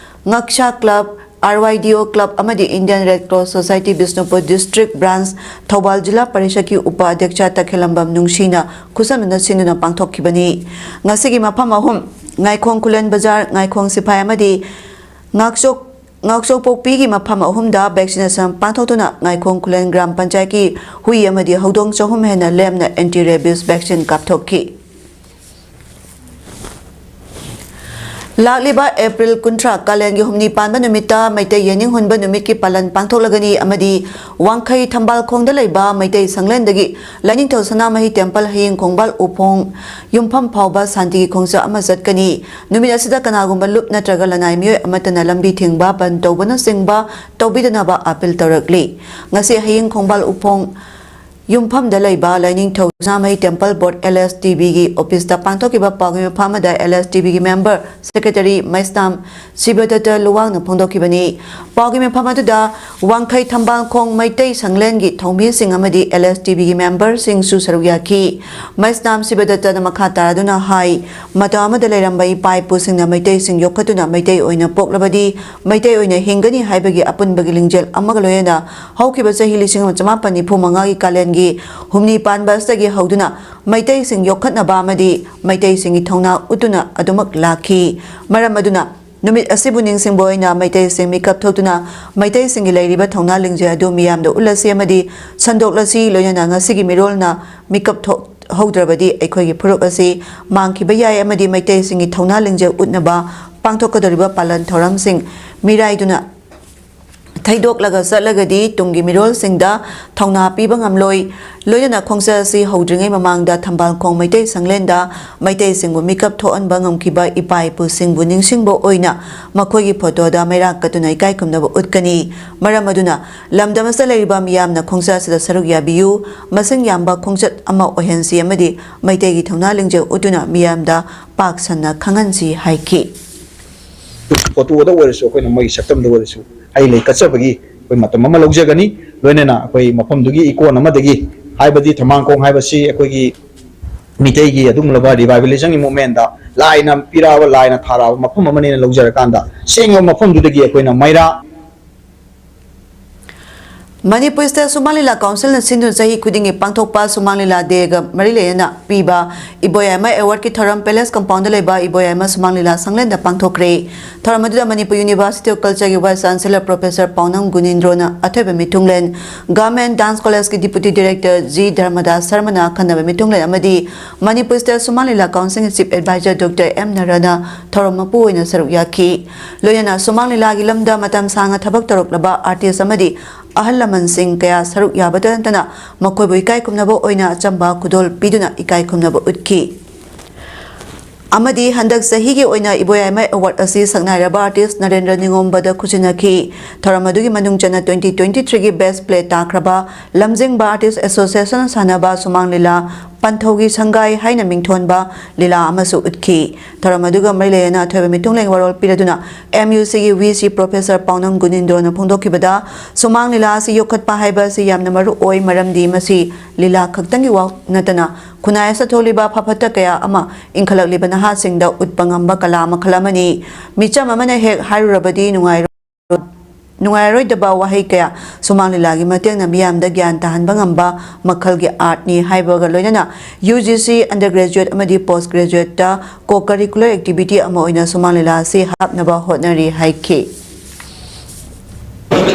ꯉꯛꯁꯥ Club, R Y D O Club ꯑꯃꯗꯤ Indian Red Cross Society Bishnupur District Branch Thoubal ꯖꯤꯂꯥ ꯄꯔꯤꯁꯠꯀꯤ ꯎꯄ ꯑꯗ꯭ꯌꯛꯁ ꯇꯈꯦꯂꯝꯕꯝ ꯅꯨꯡꯁꯤꯅ ꯈꯨꯠꯁꯝꯅꯅ ꯁꯤꯟꯗꯨꯅ ꯄꯥꯡꯊꯣꯛꯈꯤꯕꯅꯤ꯫ ꯉꯁꯤꯒꯤ ꯃꯐꯝ ꯑꯍꯨꯝ, ꯉꯥꯏꯈꯣꯡ ꯈꯨꯂꯦꯟ ꯕꯖꯥꯔ, ꯉꯥꯏꯈꯣꯡ ꯁꯤꯐꯥꯏ ꯑꯃꯗꯤ ꯉꯥꯛꯆꯣꯛ ꯉꯥꯛꯆꯣꯛꯄꯣꯛꯄꯤꯒꯤ ꯃꯐꯝ ꯑꯍꯨꯝꯗ vaccination ꯄꯥꯡꯊꯣꯛꯇꯨꯅ ꯉꯥꯏꯈꯣꯡ ꯈꯨꯂꯦꯟ ꯒ꯭ꯔꯥꯝ ꯄꯟꯆꯥꯌꯠꯀꯤ ꯍꯨꯏ ꯑꯃꯗꯤ ꯍꯧꯗꯣꯡ ꯆꯍꯨꯝ ꯍꯦꯟꯅ ꯂꯦꯝꯅ anti rabies vaccine ꯀꯥꯞꯊꯣꯛꯈꯤ꯫ ꯂꯥꯛꯂꯤꯕ ꯑꯦꯄ꯭ꯔꯤꯜ ꯀꯨꯟꯊ꯭ꯔꯥ ꯀꯥꯂꯦꯟꯒꯤ ꯍꯨꯝꯅꯤ ꯄꯥꯟꯕ ꯅꯨꯃꯤꯠꯇ ꯃꯩꯇꯩ ꯌꯦꯅꯤꯡ ꯍꯨꯟꯕ ꯅꯨꯃꯤꯠꯀꯤ ꯄꯥꯂꯟ ꯄꯥꯡꯊꯣꯛꯂꯒꯅꯤ ꯑꯃꯗꯤ ꯋꯥꯡꯈꯩ ꯊꯝꯕꯥꯜꯈꯣꯡꯗ ꯂꯩꯕ ꯃꯩꯇꯩ ꯁꯪꯂꯦꯟꯗꯒꯤ ꯂꯥꯏꯅꯤꯡꯊꯧ ꯁꯅꯥꯃꯍꯤ ꯇꯦꯝꯄꯜ ꯍꯌꯦꯡ ꯈꯣꯡꯕꯥꯜ ꯎꯐꯣꯡ ꯌꯨꯝꯐꯝ ꯐꯥꯎꯕ ꯁꯥꯟꯇꯤꯒꯤ ꯈꯣꯡꯆꯠ ꯑꯃ ꯆꯠꯀꯅꯤ꯫ ꯅꯨꯃꯤꯠ ꯑꯁꯤꯗ ꯀꯅꯥꯒꯨꯝꯕ ꯂꯨꯞ ꯅꯠꯇ꯭ꯔꯒ ꯂꯅꯥꯏ ꯃꯤꯑꯣꯏ ꯑꯃꯠꯇꯅ ꯂꯝꯕꯤ ꯊꯤꯡꯕ, ꯕꯟ ꯇꯧꯕꯅꯆꯤꯡꯕ ꯇꯧꯕꯤꯗꯅꯕ ꯑꯥꯄꯤꯜ ꯇꯧꯔꯛꯂꯤ꯫ ꯉꯁꯤ ꯍꯌꯦꯡ ꯈꯣꯡꯕꯥꯜ ꯎꯐꯣꯡ ꯌꯨꯝꯐꯝꯗ ꯂꯩꯕ ꯂꯥꯏꯅꯤꯡꯊꯧ ꯁꯅꯥꯃꯍꯤ ꯇꯦꯝꯄꯜ ꯕꯣꯔꯗ, L S T B ꯒꯤ ꯑꯣꯐꯤꯁꯇ ꯄꯥꯡꯊꯣꯛꯈꯤꯕ ꯄꯥꯎꯒꯤ ꯃꯤꯐꯝ ꯑꯃꯗ L S T B ꯒꯤ ꯃꯦꯝꯕꯔ ꯁꯦꯀ꯭ꯔꯦꯇꯔꯤ ꯃꯩꯁꯅꯥꯝ ꯁꯤꯕꯗꯠꯇ ꯂꯨꯋꯥꯡꯅ ꯐꯣꯡꯗꯣꯛꯈꯤꯕꯅꯤ꯫ ꯄꯥꯎꯒꯤ ꯃꯤꯐꯝ ꯑꯗꯨꯗ ꯋꯥꯡꯈꯩ ꯊꯝꯕꯥꯜꯈꯣꯡ ꯃꯩꯇꯩ ꯁꯪꯂꯦꯟꯒꯤ ꯊꯧꯃꯤꯁꯤꯡ ꯑꯃꯗꯤ L S T B ꯒꯤ ꯃꯦꯝꯕꯔꯁꯤꯡꯁꯨ ꯁꯔꯨꯛ ꯌꯥꯈꯤ꯫ ꯃꯩꯁꯅꯥꯝ ꯁꯤꯕꯗꯠꯇꯅ ꯃꯈꯥ ꯇꯥꯔꯗꯨꯅ ꯍꯥꯏ, ꯃꯇꯝ ꯑꯃꯗ ꯂꯩꯔꯝꯕ ꯏꯄꯥ ꯏꯄꯨꯁꯤꯡꯅ ꯃꯩꯇꯩꯁꯤꯡ ꯌꯣꯛꯈꯠꯇꯨꯅ ꯃꯩꯇꯩ ꯑꯣꯏꯅ ꯄꯣꯛꯂꯕꯗꯤ ꯃꯩꯇꯩ ꯑꯣꯏꯅ ꯍꯤꯡꯒꯅꯤ ꯍꯥꯏꯕꯒꯤ ꯑꯄꯨꯟꯕꯒꯤ ꯂꯤꯡꯖꯦꯜ ꯑꯃꯒ ꯂꯣꯏꯅꯅ ꯍꯧꯈꯤꯕ ꯆꯍꯤ ꯂꯤꯁꯤꯡ ꯑꯃ ꯆꯃꯥꯄꯟ ꯅꯤꯐꯨ ꯃꯉꯥꯒꯤ ꯀꯥꯂꯦꯟꯒꯤ ꯍꯨꯝꯅꯤ ꯄꯥꯟꯕ ꯑꯁꯤꯗꯒꯤ ꯍꯧꯗꯨꯅ ꯃꯩꯇꯩꯁꯤꯡ ꯌꯣꯛꯈꯠꯅꯕ ꯑꯃꯗꯤ ꯃꯩꯇꯩꯁꯤꯡꯒꯤ ꯊꯧꯅꯥ ꯎꯠꯇꯨꯅ ꯑꯗꯨꯃꯛ ꯂꯥꯛꯈꯤ꯫ ꯃꯔꯝ ꯑꯗꯨꯅ ꯅꯨꯃꯤꯠ ꯑꯁꯤꯕꯨ ꯅꯤꯡꯁꯤꯡꯕ ꯑꯣꯏꯅ ꯃꯩꯇꯩꯁꯤꯡ ꯃꯤꯀꯞ ꯊꯣꯛꯇꯨꯅ ꯃꯩꯇꯩꯁꯤꯡꯒꯤ ꯂꯩꯔꯤꯕ ꯊꯧꯅꯥ ꯂꯤꯡꯖꯦꯜ ꯑꯗꯨ ꯃꯤꯌꯥꯝꯗ ꯎꯠꯂꯁꯤ ꯑꯃꯗꯤ ꯁꯟꯗꯣꯛꯂꯁꯤ꯫ ꯂꯣꯏꯅꯅ ꯉꯁꯤꯒꯤ ꯃꯤꯔꯣꯜꯅ ꯃꯤꯀꯞ ꯊꯣꯛꯍꯧꯗ꯭ꯔꯕꯗꯤ ꯑꯩꯈꯣꯏꯒꯤ ꯐꯨꯔꯨꯞ ꯑꯁꯤ ꯃꯥꯡꯈꯤꯕ ꯌꯥꯏ ꯑꯃꯗꯤ ꯃꯩꯇꯩꯁꯤꯡꯒꯤ ꯊꯧꯅꯥ ꯂꯤꯡꯖꯦꯜ ꯎꯠꯅꯕ ꯄꯥꯡꯊꯣꯛꯀꯗꯧꯔꯤꯕ ꯄꯥꯂꯟ ꯊꯧꯔꯝꯁꯤꯡ ꯃꯤꯔꯥꯏꯗꯨꯅ ꯊꯩꯗꯣꯛꯂꯒ ꯆꯠꯂꯒꯗꯤ ꯇꯨꯡꯒꯤ ꯃꯤꯔꯣꯜꯁꯤꯡꯗ ꯊꯧꯅꯥ ꯄꯤꯕ ꯉꯝꯂꯣꯏ꯫ ꯂꯣꯏꯅꯅ ꯈꯣꯡꯆꯠ ꯑꯁꯤ ꯍꯧꯗ꯭ꯔꯤꯉꯩ ꯃꯃꯥꯡꯗ ꯊꯝꯕꯥꯜꯈꯣꯡ ꯃꯩꯇꯩ ꯁꯪꯂꯦꯟꯗ ꯃꯩꯇꯩꯁꯤꯡꯕꯨ ꯃꯤꯀꯞ ꯊꯣꯛꯍꯟꯕ ꯉꯝꯈꯤꯕ ꯏꯄꯥ ꯏꯄꯨꯁꯤꯡꯕꯨ ꯅꯤꯡꯁꯤꯡꯕ ꯑꯣꯏꯅ ꯃꯈꯣꯏꯒꯤ ꯐꯣꯇꯣꯗ ꯃꯩꯔꯥ ꯀꯠꯇꯨꯅ ꯏꯀꯥꯏ ꯈꯨꯝꯅꯕ ꯎꯠꯀꯅꯤ꯫ ꯃꯔꯝ ꯑꯗꯨꯅ ꯂꯝꯗꯝ ꯑꯁꯤꯗ ꯂꯩꯔꯤꯕ ꯃꯤꯌꯥꯝꯅ ꯈꯣꯡꯆꯠ ꯑꯁꯤꯗ ꯁꯔꯨꯛ ꯌꯥꯕꯤꯌꯨ, ꯃꯁꯤꯡ ꯌꯥꯝꯕ ꯈꯣꯡꯆꯠ ꯑꯃ ꯑꯣꯏꯍꯟꯁꯤ ꯑꯃꯗꯤ ꯃꯩꯇꯩꯒꯤ ꯊꯧꯅꯥ ꯂꯤꯡꯖꯦꯜ ꯎꯠꯇꯨꯅ ꯃꯤꯌꯥꯝꯗ ꯄꯥꯛ ꯁꯟꯅ ꯈꯪꯍꯟꯁꯤ ꯍꯥꯏꯈꯤ꯫ ꯐꯣꯇꯣꯗ ꯑꯣꯏꯔꯁꯨ, ꯑꯩꯈꯣꯏꯅ ꯃꯣꯏꯒꯤ ꯁꯛꯇꯝꯗ ꯑꯣꯏꯔꯁꯨ ꯍꯩ ꯂꯩ ꯀꯠꯆꯕꯒꯤ ꯑꯩꯈꯣꯏ ꯃꯇꯝ ꯑꯃ ꯂꯧꯖꯒꯅꯤ꯫ ꯂꯣꯏꯅꯅ ꯑꯩꯈꯣꯏ ꯃꯐꯝꯗꯨꯒꯤ ꯏꯀꯣꯟ ꯑꯃꯗꯒꯤ, ꯍꯥꯏꯕꯗꯤ ꯊꯝꯕꯥꯜꯈꯣꯡ ꯍꯥꯏꯕꯁꯤ ꯑꯩꯈꯣꯏꯒꯤ ꯃꯤꯇꯩꯒꯤ ꯑꯗꯨꯒꯨꯝꯂꯕ revivalism ꯒꯤ movement ꯂꯥꯏꯅ ꯄꯤꯔꯛꯑꯕ, ꯂꯥꯏꯅ ꯊꯥꯔꯛꯑꯕ ꯃꯐꯝ ꯑꯃꯅꯦꯅ ꯂꯧꯖꯔꯀꯥꯟꯗ, ꯁꯦꯡꯉꯕ ꯃꯐꯝꯗꯨꯗꯒꯤ ꯑꯩꯈꯣꯏꯅ ꯃꯩꯔꯥ ꯃꯅꯤꯄꯨꯔ ꯁ꯭ꯇꯦꯠ ꯁꯨꯃꯥꯡ ꯂꯤꯂꯥ ꯀꯥꯎꯟꯁꯤꯜꯅ ꯁꯤꯟꯗꯨꯅ ꯆꯍꯤ ꯈꯨꯗꯤꯡꯒꯤ ꯄꯥꯡꯊꯣꯛꯄ ꯁꯨꯃꯥꯡ ꯂꯤꯂꯥ ꯗꯦꯒ ꯃꯔꯤ ꯂꯩꯅꯅ ꯄꯤꯕ ꯏꯕꯣꯌꯥꯏꯃ ꯑꯦꯋꯥꯔꯗꯀꯤ ꯊꯧꯔꯝ ꯄꯦꯂꯦꯁ ꯀꯝꯄꯥꯎꯟꯗ ꯂꯩꯕ ꯏꯕꯣꯌꯥꯏꯃ ꯁꯨꯃꯥꯡ ꯂꯤꯂꯥ ꯁꯪꯂꯦꯟꯗ ꯄꯥꯡꯊꯣꯛꯈ꯭ꯔꯦ꯫ ꯊꯧꯔꯝ ꯑꯗꯨꯗ ꯃꯅꯤꯄꯨꯔ ꯌꯨꯅꯤꯚꯔꯁꯤꯇꯤ ꯑꯣꯐ ꯀꯜꯆꯔꯒꯤ ꯚꯥꯏꯁ ꯆꯥꯟꯁꯦꯂꯔ ꯄ꯭ꯔꯣꯐꯦꯁꯔ ꯄꯥꯎꯅꯝ ꯒꯨꯅꯤꯟꯗ꯭ꯔꯣꯅ ꯑꯊꯣꯏꯕ ꯃꯤꯊꯨꯡꯂꯦꯟ, ꯒꯚꯔꯟꯃꯦꯟꯠ ꯗꯥꯟꯁ ꯀꯣꯂꯦꯖꯀꯤ ꯗꯤꯄꯨꯇꯤ ꯗꯤꯔꯦꯛꯇꯔ ꯖꯤ ꯙꯔꯃꯗꯥꯁ ꯁꯔꯃꯅ ꯑꯈꯟꯅꯕ ꯃꯤꯊꯨꯡꯂꯦꯟ ꯑꯃꯗꯤ ꯃꯅꯤꯄꯨꯔ ꯁ꯭ꯇꯦꯠ ꯁꯨꯃꯥꯡ ꯂꯤꯂꯥ ꯀꯥꯎꯟꯁꯤꯜꯒꯤ ꯆꯤꯐ ꯑꯦꯗꯚꯥꯏꯖꯔ ꯗꯣꯛꯇꯔ ꯑꯦꯝ ꯅꯔꯅ ꯊꯧꯔꯝ ꯃꯄꯨ ꯑꯣꯏꯅ ꯁꯔꯨꯛ ꯌꯥꯈꯤ꯫ ꯂꯣꯏꯅꯅ ꯁꯨꯃꯥꯡ ꯂꯤꯂꯥꯒꯤ ꯂꯝꯗ ꯃꯇꯝ ꯁꯥꯡꯅ ꯊꯕꯛ ꯇꯧꯔꯛꯂꯕ ꯑꯥꯔꯇꯤꯁ ꯑꯃꯗꯤ ꯑꯍꯜ ꯂꯃꯟꯁꯤꯡ ꯀꯌꯥ ꯁꯔꯨꯛ ꯌꯥꯕꯇ ꯅꯠꯇꯅ ꯃꯈꯣꯏꯕꯨ ꯏꯀꯥꯏ ꯈꯨꯝꯅꯕ ꯑꯣꯏꯅ ꯑꯆꯝꯕ ꯈꯨꯗꯣꯜ ꯄꯤꯗꯨꯅ ꯏꯀꯥꯏ ꯈꯨꯝꯅꯕ ꯎꯠꯈꯤ꯫ ꯑꯃꯗꯤ ꯍꯟꯗꯛ ꯆꯍꯤꯒꯤ ꯑꯣꯏꯅ ꯏꯕꯣꯌꯥꯏꯃ ꯑꯦꯋꯥꯔꯗ ꯑꯁꯤ ꯁꯛꯅꯥꯏꯔꯕ ꯑꯥꯔꯇꯤꯁ ꯅꯔꯦꯟꯗ꯭ꯔ ꯅꯤꯉꯣꯝꯕꯗ ꯈꯨꯠꯁꯤꯟꯅꯈꯤ꯫ ꯊꯧꯔꯝ ꯑꯗꯨꯒꯤ ꯃꯅꯨꯡ ꯆꯟꯅ twenty twenty-three ꯒꯤ best play ꯇꯥꯈ꯭ꯔꯕ ꯂꯝꯖꯤꯡꯕ ꯑꯥꯔꯇꯤꯁ ꯑꯦꯁꯣꯁꯤꯌꯦꯁꯟꯅ ꯁꯥꯟꯅꯕ ꯁꯨꯃꯥꯡ ꯂꯤꯂꯥ ꯄꯟꯊꯧꯒꯤ ꯁꯪꯒꯥꯏ ꯍꯥꯏꯅ ꯃꯤꯡꯊꯣꯟꯕ ꯂꯤꯂꯥ ꯑꯃꯁꯨ ꯎꯠꯈꯤ꯫ ꯊꯧꯔꯝ ꯑꯗꯨꯒ ꯃꯔꯤ ꯂꯩꯅꯅ ꯑꯊꯣꯏꯕ ꯃꯤꯊꯨꯡꯂꯦꯟ ꯋꯥꯔꯣꯜ ꯄꯤꯔꯗꯨꯅ M U C ꯒꯤ V C ꯄ꯭ꯔꯣꯐꯦꯁꯔ ꯄꯥꯎꯅꯝ ꯒꯨꯅꯤꯟꯗ꯭ꯔꯣꯅ ꯐꯣꯡꯗꯣꯛꯈꯤꯕꯗ, ꯁꯨꯃꯥꯡ ꯂꯤꯂꯥ ꯑꯁꯤ ꯌꯣꯛꯈꯠꯄ ꯍꯥꯏꯕ ꯑꯁꯤ ꯌꯥꯝꯅ ꯃꯔꯨ ꯑꯣꯏ, ꯃꯔꯝꯗꯤ ꯃꯁꯤ ꯂꯤꯂꯥ ꯈꯛꯇꯪꯒꯤ ꯋꯥ ꯅꯠꯇꯅ ꯈꯨꯟꯅꯥꯏ ꯑꯁꯤꯗ ꯊꯣꯛꯂꯤꯕ ꯐ ꯐꯠꯇ ꯀꯌꯥ ꯑꯃ ꯏꯟꯈꯠꯂꯛꯂꯤꯕ ꯅꯍꯥꯁꯤꯡꯗ ꯎꯠꯄ ꯉꯝꯕ ꯀꯂꯥ ꯃꯈꯜ ꯑꯃꯅꯤ꯫ ꯃꯤꯆꯝ ꯑꯃꯅ ꯍꯦꯛ ꯍꯥꯏꯔꯨꯔꯕꯗꯤ ꯅꯨꯡꯉꯥꯏꯔꯣꯏ ꯅꯨꯡꯉꯥꯏꯔꯣꯏꯗꯕ ꯋꯥꯍꯩ ꯀꯌꯥ ꯁꯨꯃꯥꯡ ꯂꯤꯂꯥꯒꯤ ꯃꯇꯦꯡꯅ ꯃꯤꯌꯥꯝꯗ ꯒ꯭ꯌꯥꯟ ꯇꯥꯍꯟꯕ ꯉꯝꯕ ꯃꯈꯜꯒꯤ ꯑꯥꯔꯠꯅꯤ ꯍꯥꯏꯕꯒ ꯂꯣꯏꯅꯅ U G C undergraduate ꯑꯃꯗꯤ post graduate ꯇ co-curricular activity ꯑꯃ ꯑꯣꯏꯅ ꯁꯨꯃꯥꯡ ꯂꯤꯂꯥ ꯑꯁꯤ ꯍꯥꯞꯅꯕ ꯍꯣꯠꯅꯔꯤ ꯍꯥꯏꯈꯤ꯫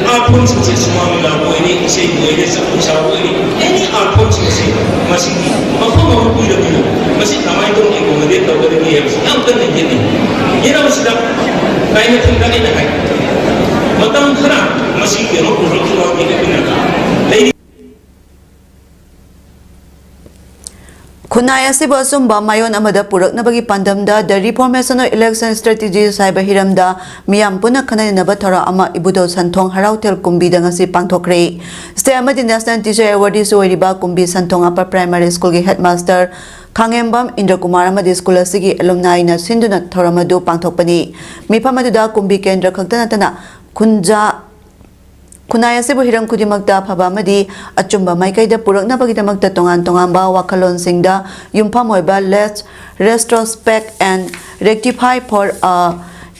ꯑꯥꯔꯠ ꯐꯣꯝꯁꯤꯡꯁꯦ ꯁꯨꯃꯥꯡ ꯂꯤꯂꯥꯕꯨ ꯑꯣꯏꯔꯤ, ꯏꯁꯩꯕꯨ ꯑꯣꯏꯔꯤ, ꯖꯒꯣꯏ ꯁꯥꯕꯕꯨ ꯑꯣꯏꯔꯤ, ꯑꯦꯅꯤ ꯑꯥꯔꯠ ꯐꯣꯝꯁꯤꯡꯁꯤ ꯃꯁꯤꯒꯤ ꯃꯐꯝ ꯑꯃ ꯄꯤꯔꯕꯅꯤꯅ ꯃꯁꯤ ꯀꯃꯥꯏꯅ ꯇꯧꯅ ꯑꯦꯀꯣꯃꯣꯗꯦꯠ ꯇꯧꯒꯗꯒꯦ ꯍꯥꯏꯕꯁꯤ ꯌꯥꯝ ꯀꯟꯅ ꯌꯦꯠꯅꯩ꯫ ꯌꯦꯠꯅꯕꯁꯤꯗ ꯀꯥꯏꯅ ꯊꯤꯡꯗ ꯑꯩꯅ ꯍꯥꯏ, ꯃꯇꯝ ꯈꯔ ꯃꯁꯤ ꯀꯩꯅꯣ ꯄꯨꯔꯛꯈꯤꯕ ꯑꯩꯈꯣꯏꯅ ꯂꯩꯔꯤ꯫ ꯈꯨꯟꯅꯥꯏ ꯑꯁꯤꯕꯨ ꯑꯆꯨꯝꯕ ꯃꯥꯏꯑꯣꯟ ꯑꯃꯗ ꯄꯨꯔꯛꯅꯕꯒꯤ ꯄꯥꯟꯗꯝꯗ The Reformation of Election Strategies ꯍꯥꯏꯕ ꯍꯤꯔꯝꯗ ꯃꯤꯌꯥꯝ ꯄꯨꯟꯅ ꯈꯟꯅ ꯅꯩꯅꯕ ꯊꯧꯔꯝ ꯑꯃ ꯏꯕꯨꯙꯧ ꯁꯟꯊꯣꯡ ꯍꯔꯥꯎꯊꯦꯜ ꯀꯨꯝꯕꯤꯗ ꯉꯁꯤ ꯄꯥꯡꯊꯣꯛꯈ꯭ꯔꯦ꯫ ꯁ꯭ꯇꯦꯠ ꯑꯃꯗꯤ ꯅꯦꯁꯅꯦꯜ ꯇꯤꯆꯔ ꯑꯦꯋꯥꯔꯗꯤꯁꯨ ꯑꯣꯏꯔꯤꯕ ꯀꯨꯝꯕꯤ ꯁꯟꯊꯣꯡ ꯑꯄꯔ ꯄ꯭ꯔꯥꯏꯃꯥꯔꯤ ꯁ꯭ꯀꯨꯜꯒꯤ ꯍꯦꯗꯃꯥꯁꯇꯔ ꯈꯥꯡꯉꯦꯝꯕꯝ ꯏꯟꯗ꯭ꯔꯀꯨꯃꯥꯔ ꯑꯃꯗꯤ ꯁ꯭ꯀꯨꯜ ꯑꯁꯤꯒꯤ ꯑꯦꯂꯨꯝꯅꯥꯏꯅ ꯁꯤꯟꯗꯨꯅ ꯊꯧꯔꯝ ꯑꯗꯨ ꯄꯥꯡꯊꯣꯛꯄꯅꯤ꯫ ꯃꯤꯐꯝ ꯑꯗꯨꯗ ꯀꯨꯝꯕꯤ ꯀꯦꯟꯗ꯭ꯔ ꯈꯛꯇ ꯅꯠꯇꯅ ꯈꯨꯟꯖꯥ ꯈꯨꯟꯅꯥꯏ ꯑꯁꯤꯕꯨ ꯍꯤꯔꯝ ꯈꯨꯗꯤꯡꯃꯛꯇ ꯑꯐꯕ ꯑꯃꯗꯤ ꯑꯆꯨꯝꯕ ꯃꯥꯏꯀꯩꯗ ꯄꯨꯔꯛꯅꯕꯒꯤꯗꯃꯛꯇ ꯇꯣꯉꯥꯟ ꯇꯣꯉꯥꯟꯕ ꯋꯥꯈꯜꯂꯣꯟꯁꯤꯡꯗ ꯌꯨꯝꯐꯝ ꯑꯣꯏꯕ Let's Retrospect and Rectify for a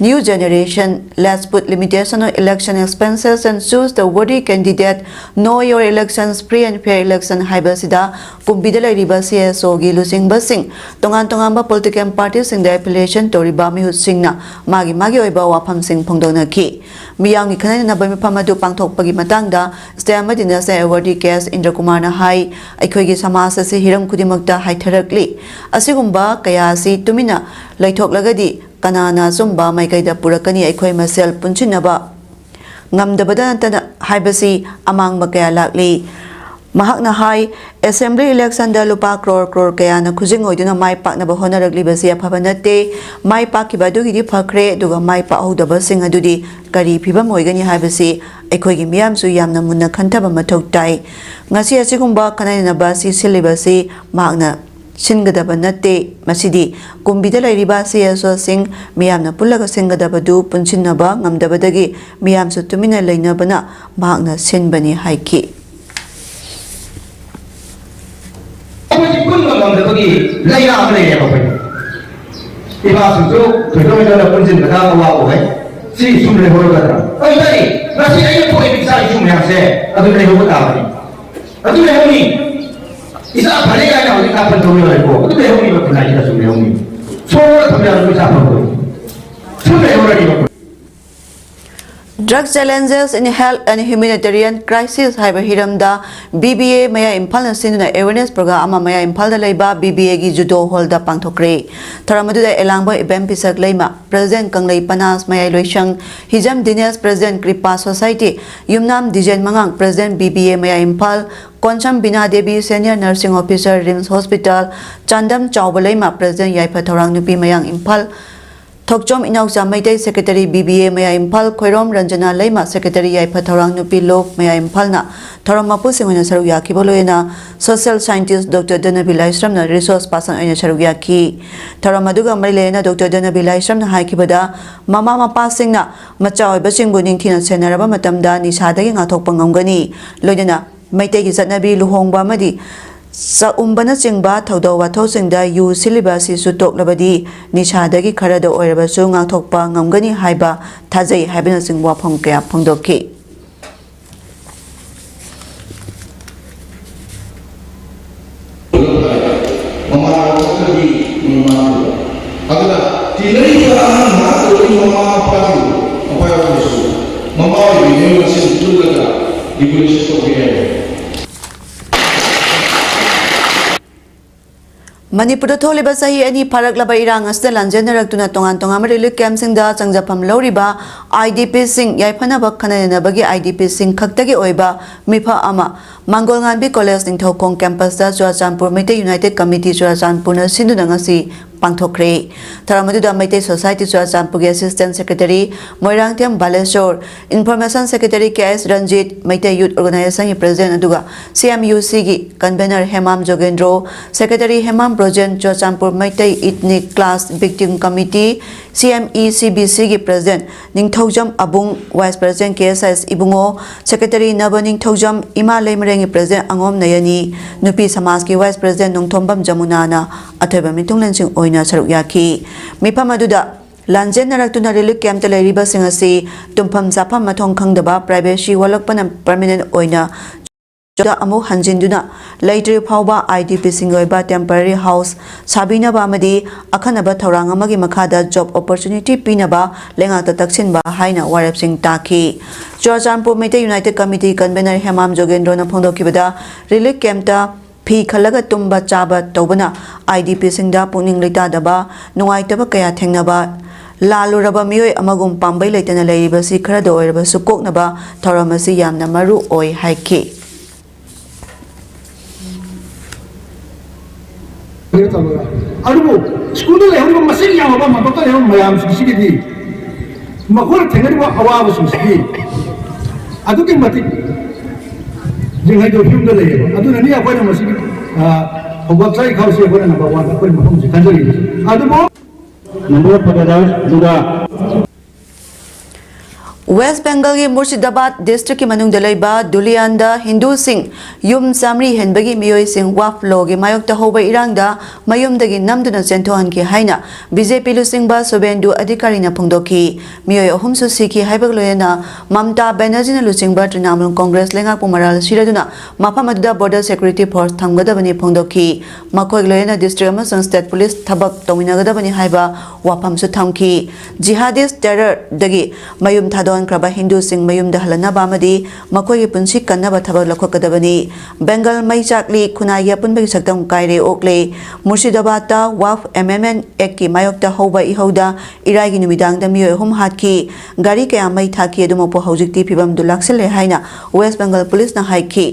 New generation, let's put limitation on election expenses and choose the worthy candidate, know your elections, free and fair election ꯍꯥꯏꯕꯁꯤꯗ ꯀꯨꯝꯕꯤꯗ ꯂꯩꯔꯤꯕ C S O ꯒꯤ ꯂꯨꯆꯤꯡꯕꯁꯤꯡ, ꯇꯣꯉꯥꯟ ꯇꯣꯉꯥꯟꯕ political party ꯁꯤꯡꯗ affiliation ꯇꯧꯔꯤꯕ ꯃꯤꯍꯨꯠꯁꯤꯡꯅ ꯃꯥꯒꯤ ꯃꯥꯒꯤ ꯑꯣꯏꯕ ꯋꯥꯐꯝꯁꯤꯡ ꯐꯣꯡꯗꯣꯛꯅꯈꯤ꯫ ꯃꯤꯌꯥꯝꯒꯤ ꯈꯟꯅ ꯅꯩꯅꯕ ꯃꯤꯐꯝ ꯑꯗꯨ ꯄꯥꯡꯊꯣꯛꯄꯒꯤ ꯃꯇꯥꯡꯗ State ꯑꯃꯗꯤ National Awardee K S ꯏꯟꯗ꯭ꯔꯀꯨꯃꯥꯔꯅ ꯍꯥꯏ, ꯑꯩꯈꯣꯏꯒꯤ ꯁꯃꯥꯖ ꯑꯁꯤ ꯍꯤꯔꯝ ꯈꯨꯗꯤꯡꯃꯛꯇ ꯍꯥꯏꯊꯔꯛꯂꯤ꯫ ꯑꯁꯤꯒꯨꯝꯕ ꯀꯌꯥ ꯑꯁꯤ ꯇꯨꯃꯤꯟꯅ ꯂꯩꯊꯣꯛꯂꯒꯗꯤ ꯀꯅꯥꯅ ꯑꯆꯨꯝꯕ ꯃꯥꯏꯀꯩꯗ ꯄꯨꯔꯛꯀꯅꯤ? ꯑꯩꯈꯣꯏ ꯃꯁꯦꯜ ꯄꯨꯟꯁꯤꯟꯅꯕ ꯉꯝꯗꯕꯗ ꯅꯠꯇꯅ ꯍꯥꯏꯕꯁꯤ ꯑꯃꯥꯡꯕ ꯀꯌꯥ ꯂꯥꯛꯂꯤ꯫ ꯃꯍꯥꯛꯅ ꯍꯥꯏ, Assembly election ꯗ ꯂꯨꯄꯥ ꯀ꯭ꯔꯣꯔ ꯀ꯭ꯔꯣꯔ ꯀꯌꯥꯅ ꯈꯨꯖꯤꯡ ꯑꯣꯏꯗꯨꯅ ꯃꯥꯏ ꯄꯥꯛꯅꯕ ꯍꯣꯠꯅꯔꯛꯂꯤꯕꯁꯤ ꯑꯐꯕ ꯅꯠꯇꯦ꯫ ꯃꯥꯏ ꯄꯥꯛꯈꯤꯕ ꯑꯗꯨꯒꯤꯗꯤ ꯐꯈ꯭ꯔꯦ, ꯑꯗꯨꯒ ꯃꯥꯏ ꯄꯥꯛꯍꯧꯗꯕꯁꯤꯡ ꯑꯗꯨꯗꯤ ꯀꯔꯤ ꯐꯤꯕꯝ ꯑꯣꯏꯒꯅꯤ ꯍꯥꯏꯕꯁꯤ ꯑꯩꯈꯣꯏꯒꯤ ꯃꯤꯌꯥꯝꯁꯨ ꯌꯥꯝꯅ ꯃꯨꯟꯅ ꯈꯟꯊꯕ ꯃꯊꯧ ꯇꯥꯏ꯫ ꯉꯁꯤ ꯑꯁꯤꯒꯨꯝꯕ ꯈꯟꯅ ꯅꯩꯅꯕ ꯑꯁꯤ ꯁꯤꯜꯂꯤꯕꯁꯤ ꯃꯍꯥꯛꯅ ꯁꯤꯟꯒꯗꯕ ꯅꯠꯇꯦ꯫ ꯃꯁꯤꯗꯤ ꯀꯨꯝꯕꯤꯗ ꯂꯩꯔꯤꯕ C S O ꯁꯤꯡ ꯃꯤꯌꯥꯝꯅ ꯄꯨꯜꯂꯒ ꯁꯤꯟꯒꯗꯕꯗꯨ ꯄꯨꯟꯁꯤꯟꯅꯕ ꯉꯝꯗꯕꯗꯒꯤ ꯃꯤꯌꯥꯝꯁꯨ ꯇꯨꯃꯤꯟꯅ ꯂꯩꯅꯕꯅ ꯃꯍꯥꯛꯅ ꯁꯤꯟꯕꯅꯤ ꯍꯥꯏꯈꯤ꯫ ꯑꯩꯈꯣꯏꯁꯤ ꯄꯨꯟꯕ ꯉꯝꯗꯕꯒꯤ ꯂꯩꯅꯥ ꯑꯃ ꯂꯩꯔꯦꯕ ꯑꯩꯈꯣꯏ꯫ ꯏꯃꯥꯁꯤꯡꯁꯨ ꯊꯣꯏꯗꯣꯛ ꯍꯦꯟꯗꯣꯛꯅ ꯄꯨꯟꯁꯤꯟꯕꯗ ꯑꯋꯥꯕ ꯑꯣꯏ꯫ ꯁꯤ ꯁꯨꯝ ꯂꯩꯍꯧꯔꯒꯗ꯭ꯔꯥ? ꯑꯩ ꯂꯩ꯫ ꯉꯁꯤ ꯑꯩꯅ ꯄꯣꯛꯏꯕ ꯏꯆꯥ ꯏꯁꯨ ꯃꯌꯥꯝꯁꯦ ꯑꯗꯨꯝ ꯂꯩꯍꯧꯕ ꯇꯥꯕꯅꯤ꯫ ꯑꯗꯨ ꯂꯩꯍꯧꯅꯤ꯫ ꯏꯆꯥ ꯐꯔꯦ ꯀꯥꯏꯅ ꯍꯧꯖꯤꯛ ꯀꯥꯞꯐꯟ ꯇꯧꯕ ꯌꯥꯔꯣꯏꯀꯣ꯫ ꯑꯗꯨ ꯂꯩꯍꯧꯅꯤꯕ ꯈꯨꯟꯅꯥꯏꯁꯤꯗ ꯁꯨꯝ ꯂꯩꯍꯧꯅꯤ꯫ ꯁꯣꯔ ꯊꯝꯕ ꯌꯥꯔꯣꯏ ꯏꯆꯥ ꯐꯕꯗꯣ꯫ ꯁꯨꯝ ꯂꯩꯍꯧꯔꯅꯤꯕ꯫ Drug Challenges in Health and Humanitarian Crisis ꯍꯥꯏꯕ ꯍꯤꯔꯝꯗ B B A ꯃꯌꯥ ꯏꯝꯐꯥꯜꯅ ꯁꯤꯟꯗꯨꯅ awareness program ꯑꯃ ꯃꯌꯥ ꯏꯝꯐꯥꯜꯗ ꯂꯩꯕ B B A ꯒꯤ Judo Hall ꯗ ꯄꯥꯡꯊꯣꯛꯈ꯭ꯔꯦ꯫ ꯊꯧꯔꯝ ꯑꯗꯨꯗ ꯑꯦꯂꯥꯡꯕ ꯏꯕꯦꯝ ꯄꯤꯁꯛ ꯂꯩꯃ, President ꯀꯪꯂꯩ ꯄꯅꯥꯁ ꯃꯌꯥꯏ ꯂꯣꯏꯁꯪ, ꯍꯤꯖꯝ ꯗꯤꯅꯦꯁ, President ꯀ꯭ꯔꯤꯄꯥ Society, Yumnam ꯗꯤꯖꯦꯟ ꯃꯉꯥꯡ, President B B A ꯃꯌꯥ ꯏꯝꯐꯥꯜ, ꯀꯣꯟꯁꯝ ꯕꯤꯅꯥ Devi, Senior Nursing Officer, RIMS Hospital, Chandam ꯆꯥꯎꯕ ꯂꯩꯃ, President ꯌꯥꯏꯐ ꯊꯧꯔꯥꯡ ꯅꯨꯄꯤ ꯃꯌꯥꯡ ꯏꯝꯐꯥꯜ, ꯊꯣꯛꯆꯣꯝ ꯏꯅꯥꯎꯆꯥ Meitei, Secretary B B A ꯃꯌꯥ ꯏꯝꯐꯥꯜ, ꯈꯣꯏꯔꯣꯝ ꯔꯟꯖꯅꯥ ꯂꯩꯃ, Secretary ꯌꯥꯏꯐ ꯊꯧꯔꯥꯡ ꯅꯨꯄꯤ ꯂꯣꯛ ꯃꯌꯥ ꯏꯝꯐꯥꯜꯅ ꯊꯧꯔꯝ ꯃꯄꯨꯁꯤꯡ ꯑꯣꯏꯅ ꯁꯔꯨꯛ ꯌꯥꯈꯤꯕ, ꯂꯣꯏꯅꯅ Social Scientist Doctor ꯙꯅꯕꯤ ꯂꯥꯏꯁ꯭ꯔꯝꯅ resource person ꯑꯣꯏꯅ ꯁꯔꯨꯛ ꯌꯥꯈꯤ꯫ ꯊꯧꯔꯝ ꯑꯗꯨꯒ ꯃꯔꯤ ꯂꯩꯅꯅ Doctor ꯙꯅꯕꯤ ꯂꯥꯏꯁ꯭ꯔꯝꯅ ꯍꯥꯏꯈꯤꯕꯗ, ꯃꯃꯥ ꯃꯄꯥꯁꯤꯡꯅ ꯃꯆꯥ ꯑꯣꯏꯕꯁꯤꯡꯕꯨ ꯅꯤꯡꯊꯤꯅ ꯁꯦꯟꯅꯔꯕ ꯃꯇꯝꯗ ꯅꯤꯁꯥꯗꯒꯤ ꯉꯥꯛꯊꯣꯛꯄ ꯉꯝꯒꯅꯤ꯫ ꯂꯣꯏꯅꯅ ꯃꯩꯇꯩꯒꯤ ꯆꯠꯅꯕꯤ ꯂꯨꯍꯣꯡꯕ ꯑꯃꯗꯤ ꯆꯥꯛꯎꯝꯕꯅꯆꯤꯡꯕ ꯊꯧꯗꯣꯛ ꯋꯥꯊꯣꯛꯁꯤꯡꯗ ꯌꯨ ꯁꯤꯜꯂꯤꯕ ꯑꯁꯤꯁꯨ ꯇꯣꯛꯂꯕꯗꯤ ꯅꯤꯁꯥꯗꯒꯤ ꯈꯔꯗ ꯑꯣꯏꯔꯕꯁꯨ ꯉꯥꯛꯊꯣꯛꯄ ꯉꯝꯒꯅꯤ ꯍꯥꯏꯕ ꯊꯥꯖꯩ ꯍꯥꯏꯕꯅꯆꯤꯡꯕ ꯋꯥꯐꯝ ꯀꯌꯥ ꯐꯣꯡꯗꯣꯛꯈꯤ꯫ ꯃꯃꯥ ꯂꯧꯊꯣꯛꯇ꯭ꯔꯗꯤ ꯃꯃꯥ ꯊꯤꯕ꯫ ꯑꯗꯨꯅ ꯇꯤꯟꯅꯔꯤꯕ ꯑꯉꯥꯡ ꯃꯉꯥ ꯇꯔꯨꯛꯀꯤ ꯃꯃꯥ ꯃꯄꯥꯁꯤꯡ, ꯃꯄꯥ ꯌꯥꯎꯗ꯭ꯔꯁꯨ ꯃꯃꯥ ꯑꯣꯏꯕꯤꯅꯦ ꯃꯁꯤꯡ ꯄꯨꯜꯂꯒ regulation ꯇꯧꯕ ꯌꯥꯏ꯫ ꯃꯅꯤꯄꯨꯔꯗ ꯊꯣꯛꯂꯤꯕ ꯆꯍꯤ ꯑꯅꯤ ꯐꯥꯔꯛꯂꯕ ꯏꯔꯥꯡ ꯑꯁꯤꯗ ꯂꯥꯟꯖꯦꯟꯅꯔꯛꯇꯨꯅ ꯇꯣꯉꯥꯟ ꯇꯣꯉꯥꯟꯕ relief campꯁꯤꯡꯗ ꯆꯪꯖꯐꯝ ꯂꯧꯔꯤꯕ IDPꯁꯤꯡ ꯌꯥꯏꯐꯅꯕ ꯈꯟꯅ ꯅꯩꯅꯕꯒꯤ IDPꯁꯤꯡ ꯈꯛꯇꯒꯤ ꯑꯣꯏꯕ ꯃꯤꯐꯝ ꯑꯃ ꯃꯥꯡꯒꯣꯜꯉꯥꯟꯕꯤ ꯀꯣꯂꯦꯖ ꯅꯤꯡꯊꯧꯈꯣꯡ campusꯇ ꯆꯨꯔꯥꯆꯥꯟꯄꯨꯔ ꯃꯩꯇꯩ United Committee ꯆꯨꯔꯥꯆꯥꯟꯄꯨꯔꯅ ꯁꯤꯟꯗꯨꯅ ꯉꯁꯤ ꯄꯥꯡꯊꯣꯛꯈ꯭ꯔꯦ꯫ ꯊꯧꯔꯝ ꯑꯗꯨꯗ ꯃꯩꯇꯩ Society ꯆꯨꯔꯥꯆꯥꯟꯄꯨꯔꯒꯤ Assistant Secretary Moirangthem Balasore, Information Secretary ꯀꯦ ꯑꯦꯁ ꯔꯟꯖꯤꯠ, ꯃꯩꯇꯩ Youth Organizationꯒꯤ President ꯑꯗꯨꯒ CMUCꯒꯤ Convener Hemam ꯖꯣꯒꯦꯟꯗ꯭ꯔꯣ, Secretary Hemam Brojen, Churachandpur Meitei Ethnic Class Victim Committee, CMECBCꯒꯤ President ꯅꯤꯡꯊꯧꯖꯝ ꯑꯕꯨꯡ, Vice President ꯀꯦ ꯑꯦꯁ ꯑꯦꯁ ꯏꯕꯨꯡꯉꯣ, Secretary ꯅꯕ ꯅꯤꯡꯊꯧꯖꯝ, ꯏꯃꯥ ꯂꯩꯃꯔꯦꯟꯒꯤ President ꯑꯉꯣꯝ ꯅꯌꯅꯤ, ꯅꯨꯄꯤ ꯁꯃꯥꯖꯀꯤ Vice President ꯅꯣꯡꯊꯣꯝꯕꯝ ꯖꯃꯨꯅꯥꯅ ꯑꯊꯣꯏꯕ ꯃꯤꯊꯨꯡꯂꯦꯟꯁꯤꯡ ꯑꯣꯏꯅ ꯁꯔꯨꯛ ꯌꯥꯈꯤ꯫ ꯃꯤꯐꯝ ꯑꯗꯨꯗ ꯂꯥꯟꯖꯦꯟꯅꯔꯛꯇꯨꯅ relief campꯇ ꯂꯩꯔꯤꯕꯁꯤꯡ ꯑꯁꯤ ꯇꯨꯝꯐꯝ ꯆꯥꯐꯝ ꯃꯊꯣꯡ ꯈꯪꯗꯕ, privacy ꯋꯥꯠꯂꯛꯄꯅ permanent ꯑꯣꯏꯅ ꯗ ꯑꯃꯨꯛ ꯍꯟꯖꯤꯟꯗꯨꯅ ꯂꯩꯇ꯭ꯔꯤ ꯐꯥꯎꯕ IDPꯁꯤꯡꯒꯤ ꯑꯣꯏꯕ temporary house ꯁꯥꯕꯤꯅꯕ ꯑꯃꯗꯤ ꯑꯈꯟꯅꯕ ꯊꯧꯔꯥꯡ ꯑꯃꯒꯤ ꯃꯈꯥꯗ job opportunity ꯄꯤꯅꯕ ꯂꯩꯉꯥꯛꯇ ꯇꯛꯁꯤꯟꯕ ꯍꯥꯏꯅ ꯋꯥꯔꯦꯞꯁꯤꯡ ꯇꯥꯈꯤ꯫ Churachandpur Meitei United Committee Convener Hemam ꯖꯣꯒꯦꯟꯗ꯭ꯔꯣꯅ ꯐꯣꯡꯗꯣꯛꯈꯤꯕꯗ, relief campꯇ ꯐꯤ ꯈꯜꯂꯒ ꯇꯨꯝꯕ ꯆꯥꯕ ꯇꯧꯕꯅ IDPꯁꯤꯡꯗ ꯄꯨꯛꯅꯤꯡ ꯂꯩꯇꯥꯗꯕ, ꯅꯨꯡꯉꯥꯏꯇꯕ ꯀꯌꯥ ꯊꯦꯡꯅꯕ, ꯂꯥꯜꯂꯨꯔꯕ ꯃꯤꯑꯣꯏ ꯑꯃꯒꯨꯝ ꯄꯥꯝꯕꯩ ꯂꯩꯇꯅ ꯂꯩꯔꯤꯕꯁꯤ ꯈꯔꯗ ꯑꯣꯏꯔꯕꯁꯨ ꯀꯣꯛꯅꯕ ꯊꯧꯔꯝ ꯑꯁꯤ ꯌꯥꯝꯅ ꯃꯔꯨ ꯑꯣꯏ ꯍꯥꯏꯈꯤ꯫ ꯑꯗꯨꯕꯨ ꯁ꯭ꯀꯨꯜꯗ ꯂꯩꯍꯧꯔꯤꯕ ꯃꯁꯤꯡ ꯌꯥꯝꯂꯕ ꯃꯥꯝꯇꯣꯞꯇ ꯂꯩꯍꯧꯔꯤꯕ ꯃꯌꯥꯝꯁꯤꯡꯁꯤꯒꯤꯗꯤ ꯃꯈꯣꯏꯅ ꯊꯦꯡꯅꯔꯤꯕ ꯑꯋꯥꯕꯁꯤꯡꯁꯤꯗꯤ ꯑꯗꯨꯛꯀꯤ ꯃꯇꯤꯛ ꯌꯦꯡꯍꯩꯗꯕ ꯐꯤꯕꯝꯗ ꯂꯩꯌꯦꯕ꯫ ꯑꯗꯨꯅꯅꯤ ꯑꯩꯈꯣꯏꯅ ꯃꯁꯤꯒꯤ, ꯑ, ꯍꯧꯒꯠꯆ ꯏꯈꯥꯎꯁꯤ ꯑꯩꯈꯣꯏꯅ number one ꯑꯩꯈꯣꯏ ꯃꯐꯝꯁꯤ ꯈꯟꯖꯔꯤꯕꯁꯤ꯫ ꯑꯗꯨꯕꯨ number one ꯐꯒꯠꯂꯦ꯫ ꯑꯗꯨꯒ ꯋꯦꯁ꯭ꯠ ꯕꯦꯡꯒꯜꯒꯤ ꯃꯨꯔꯁꯤꯗꯥꯕꯥꯗ ꯗꯤꯁꯇ꯭ꯔꯤꯛꯀꯤ ꯃꯅꯨꯡꯗ ꯂꯩꯕ ꯗꯨꯂꯤꯌꯥꯟꯗ ꯍꯤꯟꯗꯨꯁꯤꯡ ꯌꯨꯝ ꯆꯥꯃꯔꯤ ꯍꯦꯟꯕꯒꯤ ꯃꯤꯑꯣꯏꯁꯤꯡ ꯋꯥꯐ ꯂꯣꯒꯤ ꯃꯥꯌꯣꯛꯇ ꯍꯧꯕ ꯏꯔꯥꯡꯗ ꯃꯌꯨꯝꯗꯒꯤ ꯅꯝꯗꯨꯅ ꯆꯦꯟꯊꯣꯛꯍꯟꯈꯤ ꯍꯥꯏꯅ ꯕꯤ ꯖꯦ ꯄꯤ ꯂꯨꯆꯤꯡꯕ ꯁꯨꯕꯦꯟꯗꯨ ꯑꯙꯤꯀꯥꯔꯤꯅ ꯐꯣꯡꯗꯣꯛꯈꯤ꯫ ꯃꯤꯑꯣꯏ ꯑꯍꯨꯝꯁꯨ ꯁꯤꯈꯤ ꯍꯥꯏꯕꯒ ꯂꯣꯏꯅꯅ ꯃꯝꯇꯥ ꯕꯦꯅꯔꯖꯤꯅ ꯂꯨꯆꯤꯡꯕ ꯇ꯭ꯔꯤꯅꯥꯃꯨꯜ ꯀꯣꯡꯒ꯭ꯔꯦꯁ ꯂꯩꯉꯥꯛꯄꯨ ꯃꯔꯥꯜ ꯁꯤꯔꯗꯨꯅ ꯃꯐꯝ ꯑꯗꯨꯗ ꯕꯣꯔꯗꯔ ꯁꯦꯀ꯭ꯌꯨꯔꯤꯇꯤ ꯐꯣꯔꯁ ꯊꯝꯒꯗꯕꯅꯤ ꯐꯣꯡꯗꯣꯛꯈꯤ꯫ ꯃꯈꯣꯏꯒ ꯂꯣꯏꯅꯅ ꯗꯤꯁꯇ꯭ꯔꯤꯛ ꯑꯃꯁꯨꯡ ꯁ꯭ꯇꯦꯠ ꯄꯨꯂꯤꯁ ꯊꯕꯛ ꯇꯧꯃꯤꯟꯅꯒꯗꯕꯅꯤ ꯍꯥꯏꯕ ꯋꯥꯐꯝꯁꯨ ꯊꯝꯈꯤ꯫ ꯖꯤꯍꯥꯗꯤꯁ ꯇꯦꯔꯔꯗꯒꯤ ꯃꯌꯨꯝ ꯊꯥꯗꯣꯛꯍꯟꯈ꯭ꯔꯕ ꯍꯤꯟꯗꯨꯁꯤꯡ ꯃꯌꯨꯝꯗ ꯍꯜꯍꯟꯅꯕ ꯑꯃꯗꯤ ꯃꯈꯣꯏꯒꯤ ꯄꯨꯟꯁꯤ ꯀꯟꯅꯕ ꯊꯕꯛ ꯂꯧꯈꯠꯀꯗꯕꯅꯤ꯫ ꯕꯦꯡꯒꯜ ꯃꯩ ꯆꯥꯛꯂꯤ, ꯈꯨꯟꯅꯥꯏꯒꯤ ꯑꯄꯨꯟꯕꯒꯤ ꯁꯛꯇꯝ ꯀꯥꯏꯔꯦ ꯑꯣꯛꯂꯦ꯫ ꯃꯨꯔꯁꯤꯗꯥꯕꯥꯗꯇ ꯋꯥꯐ ꯑꯦꯃꯦꯟꯗꯃꯦꯟꯠ ꯑꯦꯛꯀꯤ ꯃꯥꯌꯣꯛꯇ ꯍꯧꯕ ꯏꯍꯧꯗ ꯏꯔꯥꯏꯒꯤ ꯅꯨꯃꯤꯗꯥꯡꯗ ꯃꯤꯑꯣꯏ ꯑꯍꯨꯝ ꯍꯥꯠꯈꯤ꯫ ꯒꯥꯔꯤ ꯀꯌꯥ ꯃꯩ ꯊꯥꯈꯤ, ꯑꯗꯨꯃꯛꯄꯨ ꯍꯧꯖꯤꯛꯇꯤ ꯐꯤꯕꯝꯗꯨ ꯂꯥꯛꯁꯤꯜꯂꯦ ꯍꯥꯏꯅ ꯋꯦꯁ꯭ꯠ ꯕꯦꯡꯒꯜ ꯄꯨꯂꯤꯁꯅ ꯍꯥꯏꯈꯤ꯫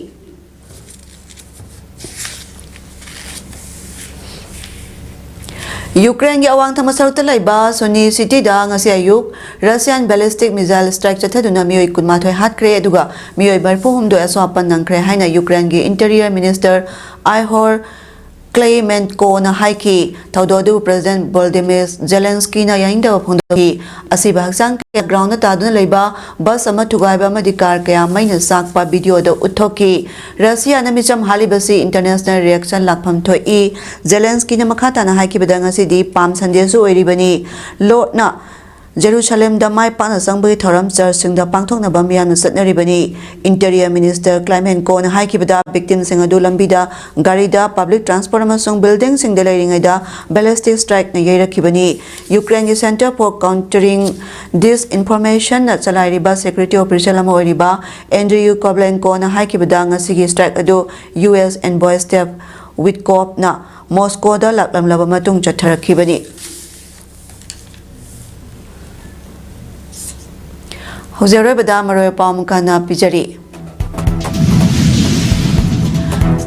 ꯌꯨꯀ꯭ꯔꯦꯟꯒꯤ ꯑꯋꯥꯡ ꯊꯪꯕ ꯁꯔꯨꯛꯇ ꯂꯩꯕ ꯁꯨꯅꯤ ꯁꯤꯇꯤꯗ ꯉꯁꯤ ꯑꯌꯨꯛ ꯔꯁꯤꯌꯥꯟ ꯕꯦꯂꯤꯁꯇꯤꯛ ꯃꯤꯖꯥꯏꯜ ꯁ꯭ꯇ꯭ꯔꯥꯏꯛ ꯆꯠꯊꯗꯨꯅ ꯃꯤꯑꯣꯏ ꯀꯨꯟꯃꯥꯊꯣꯏ ꯍꯥꯠꯈ꯭ꯔꯦ, ꯑꯗꯨꯒ ꯃꯤꯑꯣꯏ ꯃꯔꯤꯐꯨꯍꯨꯝꯗꯣꯏ ꯑꯁꯣꯛ ꯑꯄꯟ ꯅꯪꯈ꯭ꯔꯦ ꯍꯥꯏꯅ ꯌꯨꯀ꯭ꯔꯦꯟꯒꯤ ꯏꯟꯇꯤꯔꯤꯌꯔ ꯃꯤꯅꯤꯁꯇꯔ ꯑꯥꯏꯍꯣꯔ ꯀ꯭ꯂꯦꯃꯦꯟꯀꯣꯅ ꯍꯥꯏꯈꯤ꯫ ꯊꯧꯗꯣꯛ ꯑꯗꯨꯕꯨ ꯄ꯭ꯔꯦꯁꯤꯗꯦꯟꯠ ꯚꯣꯂꯣꯗꯤꯃꯤꯔ ꯖꯦꯂꯦꯟꯁꯀꯤꯅ ꯌꯥꯅꯤꯡꯗꯕ ꯐꯣꯡꯗꯣꯛꯈꯤ꯫ ꯑꯁꯤꯕ ꯍꯛꯆꯥꯡ ꯀꯌꯥ ꯒ꯭ꯔꯥꯎꯟꯗ ꯇꯥꯗꯨꯅ ꯂꯩꯕ ꯕꯁ ꯑꯃ ꯊꯨꯒꯥꯏꯕ ꯑꯃꯗꯤ ꯀꯥꯔ ꯀꯌꯥ ꯃꯩꯅ ꯆꯥꯛꯄ ꯚꯤꯗꯤꯑꯣꯗ ꯎꯠꯊꯣꯛꯈꯤ꯫ ꯔꯁꯤꯌꯥꯅ ꯃꯤꯆꯝ ꯍꯥꯠꯂꯤꯕꯁꯤ ꯏꯟꯇꯔꯅꯦꯁꯅꯦꯜ ꯔꯤꯌꯦꯛꯁꯟ ꯂꯥꯛꯐꯝ ꯊꯣꯛꯏ꯫ ꯖꯦꯂꯦꯟꯁꯀꯤꯅ ꯃꯈꯥ ꯇꯥꯅ ꯍꯥꯏꯈꯤꯕꯗ, ꯉꯁꯤꯗꯤ ꯄꯥꯝ ꯁꯟꯗꯦꯁꯨ ꯑꯣꯏꯔꯤꯕꯅꯤ꯫ ꯂꯣꯔꯗꯅ ꯖꯦꯔꯨꯁꯥꯂꯦꯝꯗ ꯃꯥꯏ ꯄꯥꯛꯅ ꯆꯪꯕꯒꯤ ꯊꯧꯔꯝ ꯆꯔꯆꯁꯤꯡꯗ ꯄꯥꯡꯊꯣꯛꯅꯕ ꯃꯤꯌꯥꯝꯅ ꯆꯠꯅꯔꯤꯕꯅꯤ꯫ ꯏꯟꯇꯤꯔꯤꯌꯔ ꯃꯤꯅꯤꯁꯇꯔ ꯀ꯭ꯂꯥꯏꯃꯦꯟꯀꯣꯅ ꯍꯥꯏꯈꯤꯕꯗ, ꯚꯤꯛꯇꯤꯝꯁꯤꯡ ꯑꯗꯨ ꯂꯝꯕꯤꯗ, ꯒꯥꯔꯤꯗ, ꯄꯕ꯭ꯂꯤꯛ ꯇ꯭ꯔꯥꯟꯁꯄꯣꯔꯠ ꯑꯃꯁꯨꯡ ꯕꯤꯜꯗꯤꯡꯁꯤꯡꯗ ꯂꯩꯔꯤꯉꯩꯗ ꯕꯦꯂꯤꯁꯇꯤꯛ ꯁ꯭ꯇ꯭ꯔꯥꯏꯛꯅ ꯌꯩꯔꯛꯈꯤꯕꯅꯤ꯫ ꯌꯨꯀ꯭ꯔꯦꯟꯒꯤ ꯁꯦꯟꯇꯔ ꯐꯣꯔ ꯀꯥꯎꯟꯇꯔꯤꯡ ꯗꯤꯁꯏꯟꯐꯣꯔꯃꯦꯁꯟꯅ ꯆꯂꯥꯏꯔꯤꯕ ꯁꯦꯀ꯭ꯌꯨꯔꯤꯇꯤ ꯑꯣꯐꯤꯁꯤꯌꯦꯜ ꯑꯃ ꯑꯣꯏꯔꯤꯕ ꯑꯦꯟꯗ꯭ꯔꯤꯌꯨ ꯀꯣꯕ꯭ꯂꯦꯟꯀꯣꯅ ꯍꯥꯏꯈꯤꯕꯗ, ꯉꯁꯤꯒꯤ ꯁ꯭ꯇ꯭ꯔꯥꯏꯛ ꯑꯗꯨ ꯌꯨ ꯑꯦꯁ ꯑꯦꯟꯚꯣꯏ ꯁ꯭ꯇꯦꯚ ꯋꯤꯠꯀꯣꯐꯅ ꯃꯣꯁꯀꯣꯗ ꯂꯥꯛꯂꯝꯂꯕ ꯃꯇꯨꯡ ꯆꯠꯊꯔꯛꯈꯤꯕꯅꯤ꯫ ꯍꯧꯖꯤꯛ ꯑꯔꯣꯏꯕꯗ ꯃꯔꯨꯑꯣꯏꯕ ꯄꯥꯎ ꯑꯃꯨꯛ ꯍꯟꯅ ꯄꯤꯖꯔꯤ꯫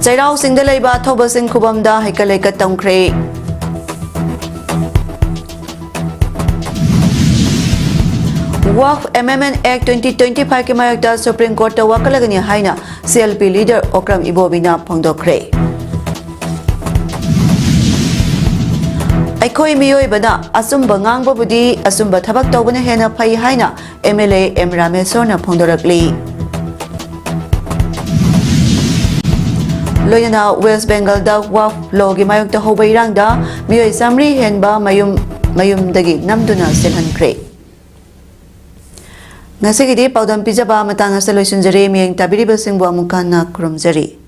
ꯆꯩꯔꯥꯎ ꯆꯤꯡꯗ ꯂꯩꯕ ꯑꯊꯧꯕꯁꯤꯡ ꯈꯨꯕꯝꯗ ꯍꯩꯀꯠ ꯂꯩꯀꯠ ꯇꯝꯈ꯭ꯔꯦ꯫ ꯋꯥꯐ ꯑꯦꯃꯦꯟꯗꯃꯦꯟꯠ ꯑꯦꯛ ꯇ꯭ꯋꯦꯟꯇꯤ ꯇ꯭ꯋꯦꯟꯇꯤ ꯐꯥꯏꯚꯀꯤ ꯃꯥꯌꯣꯛꯇ ꯁꯨꯄ꯭ꯔꯤꯝ ꯀꯣꯔꯠꯇ ꯋꯥꯀꯠꯂꯒꯅꯤ ꯍꯥꯏꯅ C L P leader Okram ꯏꯕꯣꯕꯤꯅ ꯐꯣꯡꯗꯣꯛꯈ꯭ꯔꯦ꯫ ꯑꯩꯈꯣꯏ ꯃꯤꯑꯣꯏꯕꯅ ꯑꯆꯨꯝꯕ ꯉꯥꯡꯕꯕꯨꯗꯤ ꯑꯆꯨꯝꯕ ꯊꯕꯛ ꯇꯧꯕꯅ ꯍꯦꯟꯅ ꯐꯩ ꯍꯥꯏꯅ M L A M ꯔꯥꯃꯦꯁꯣꯔꯅ ꯐꯣꯡꯗꯣꯔꯛꯂꯤ꯫ ꯂꯣꯏꯅꯅ ꯋꯦꯁ꯭ꯠ ꯕꯦꯡꯒꯜꯗ ꯋꯥꯛꯐ ꯂꯣꯒꯤ ꯃꯥꯌꯣꯛꯇ ꯍꯧꯕ ꯏꯔꯥꯡꯗ ꯃꯤꯑꯣꯏ ꯆꯥꯃꯔꯤ ꯍꯦꯟꯕ ꯃꯌꯨꯝ, ꯃꯌꯨꯝꯗꯒꯤ ꯅꯝꯗꯨꯅ ꯆꯦꯜꯍꯟꯈ꯭ꯔꯦ꯫ ꯉꯁꯤꯒꯤꯗꯤ ꯄꯥꯎꯗꯝ ꯄꯤꯖꯕ ꯃꯇꯥꯡ ꯑꯁꯤꯗ ꯂꯣꯏꯁꯤꯟꯖꯔꯦ꯫ ꯃꯤꯠꯌꯦꯡ ꯇꯥꯕꯤꯔꯤꯕꯁꯤꯡꯕꯨ ꯑꯃꯨꯛ ꯍꯟꯅ ꯈꯨꯔꯨꯝꯖꯔꯤ꯫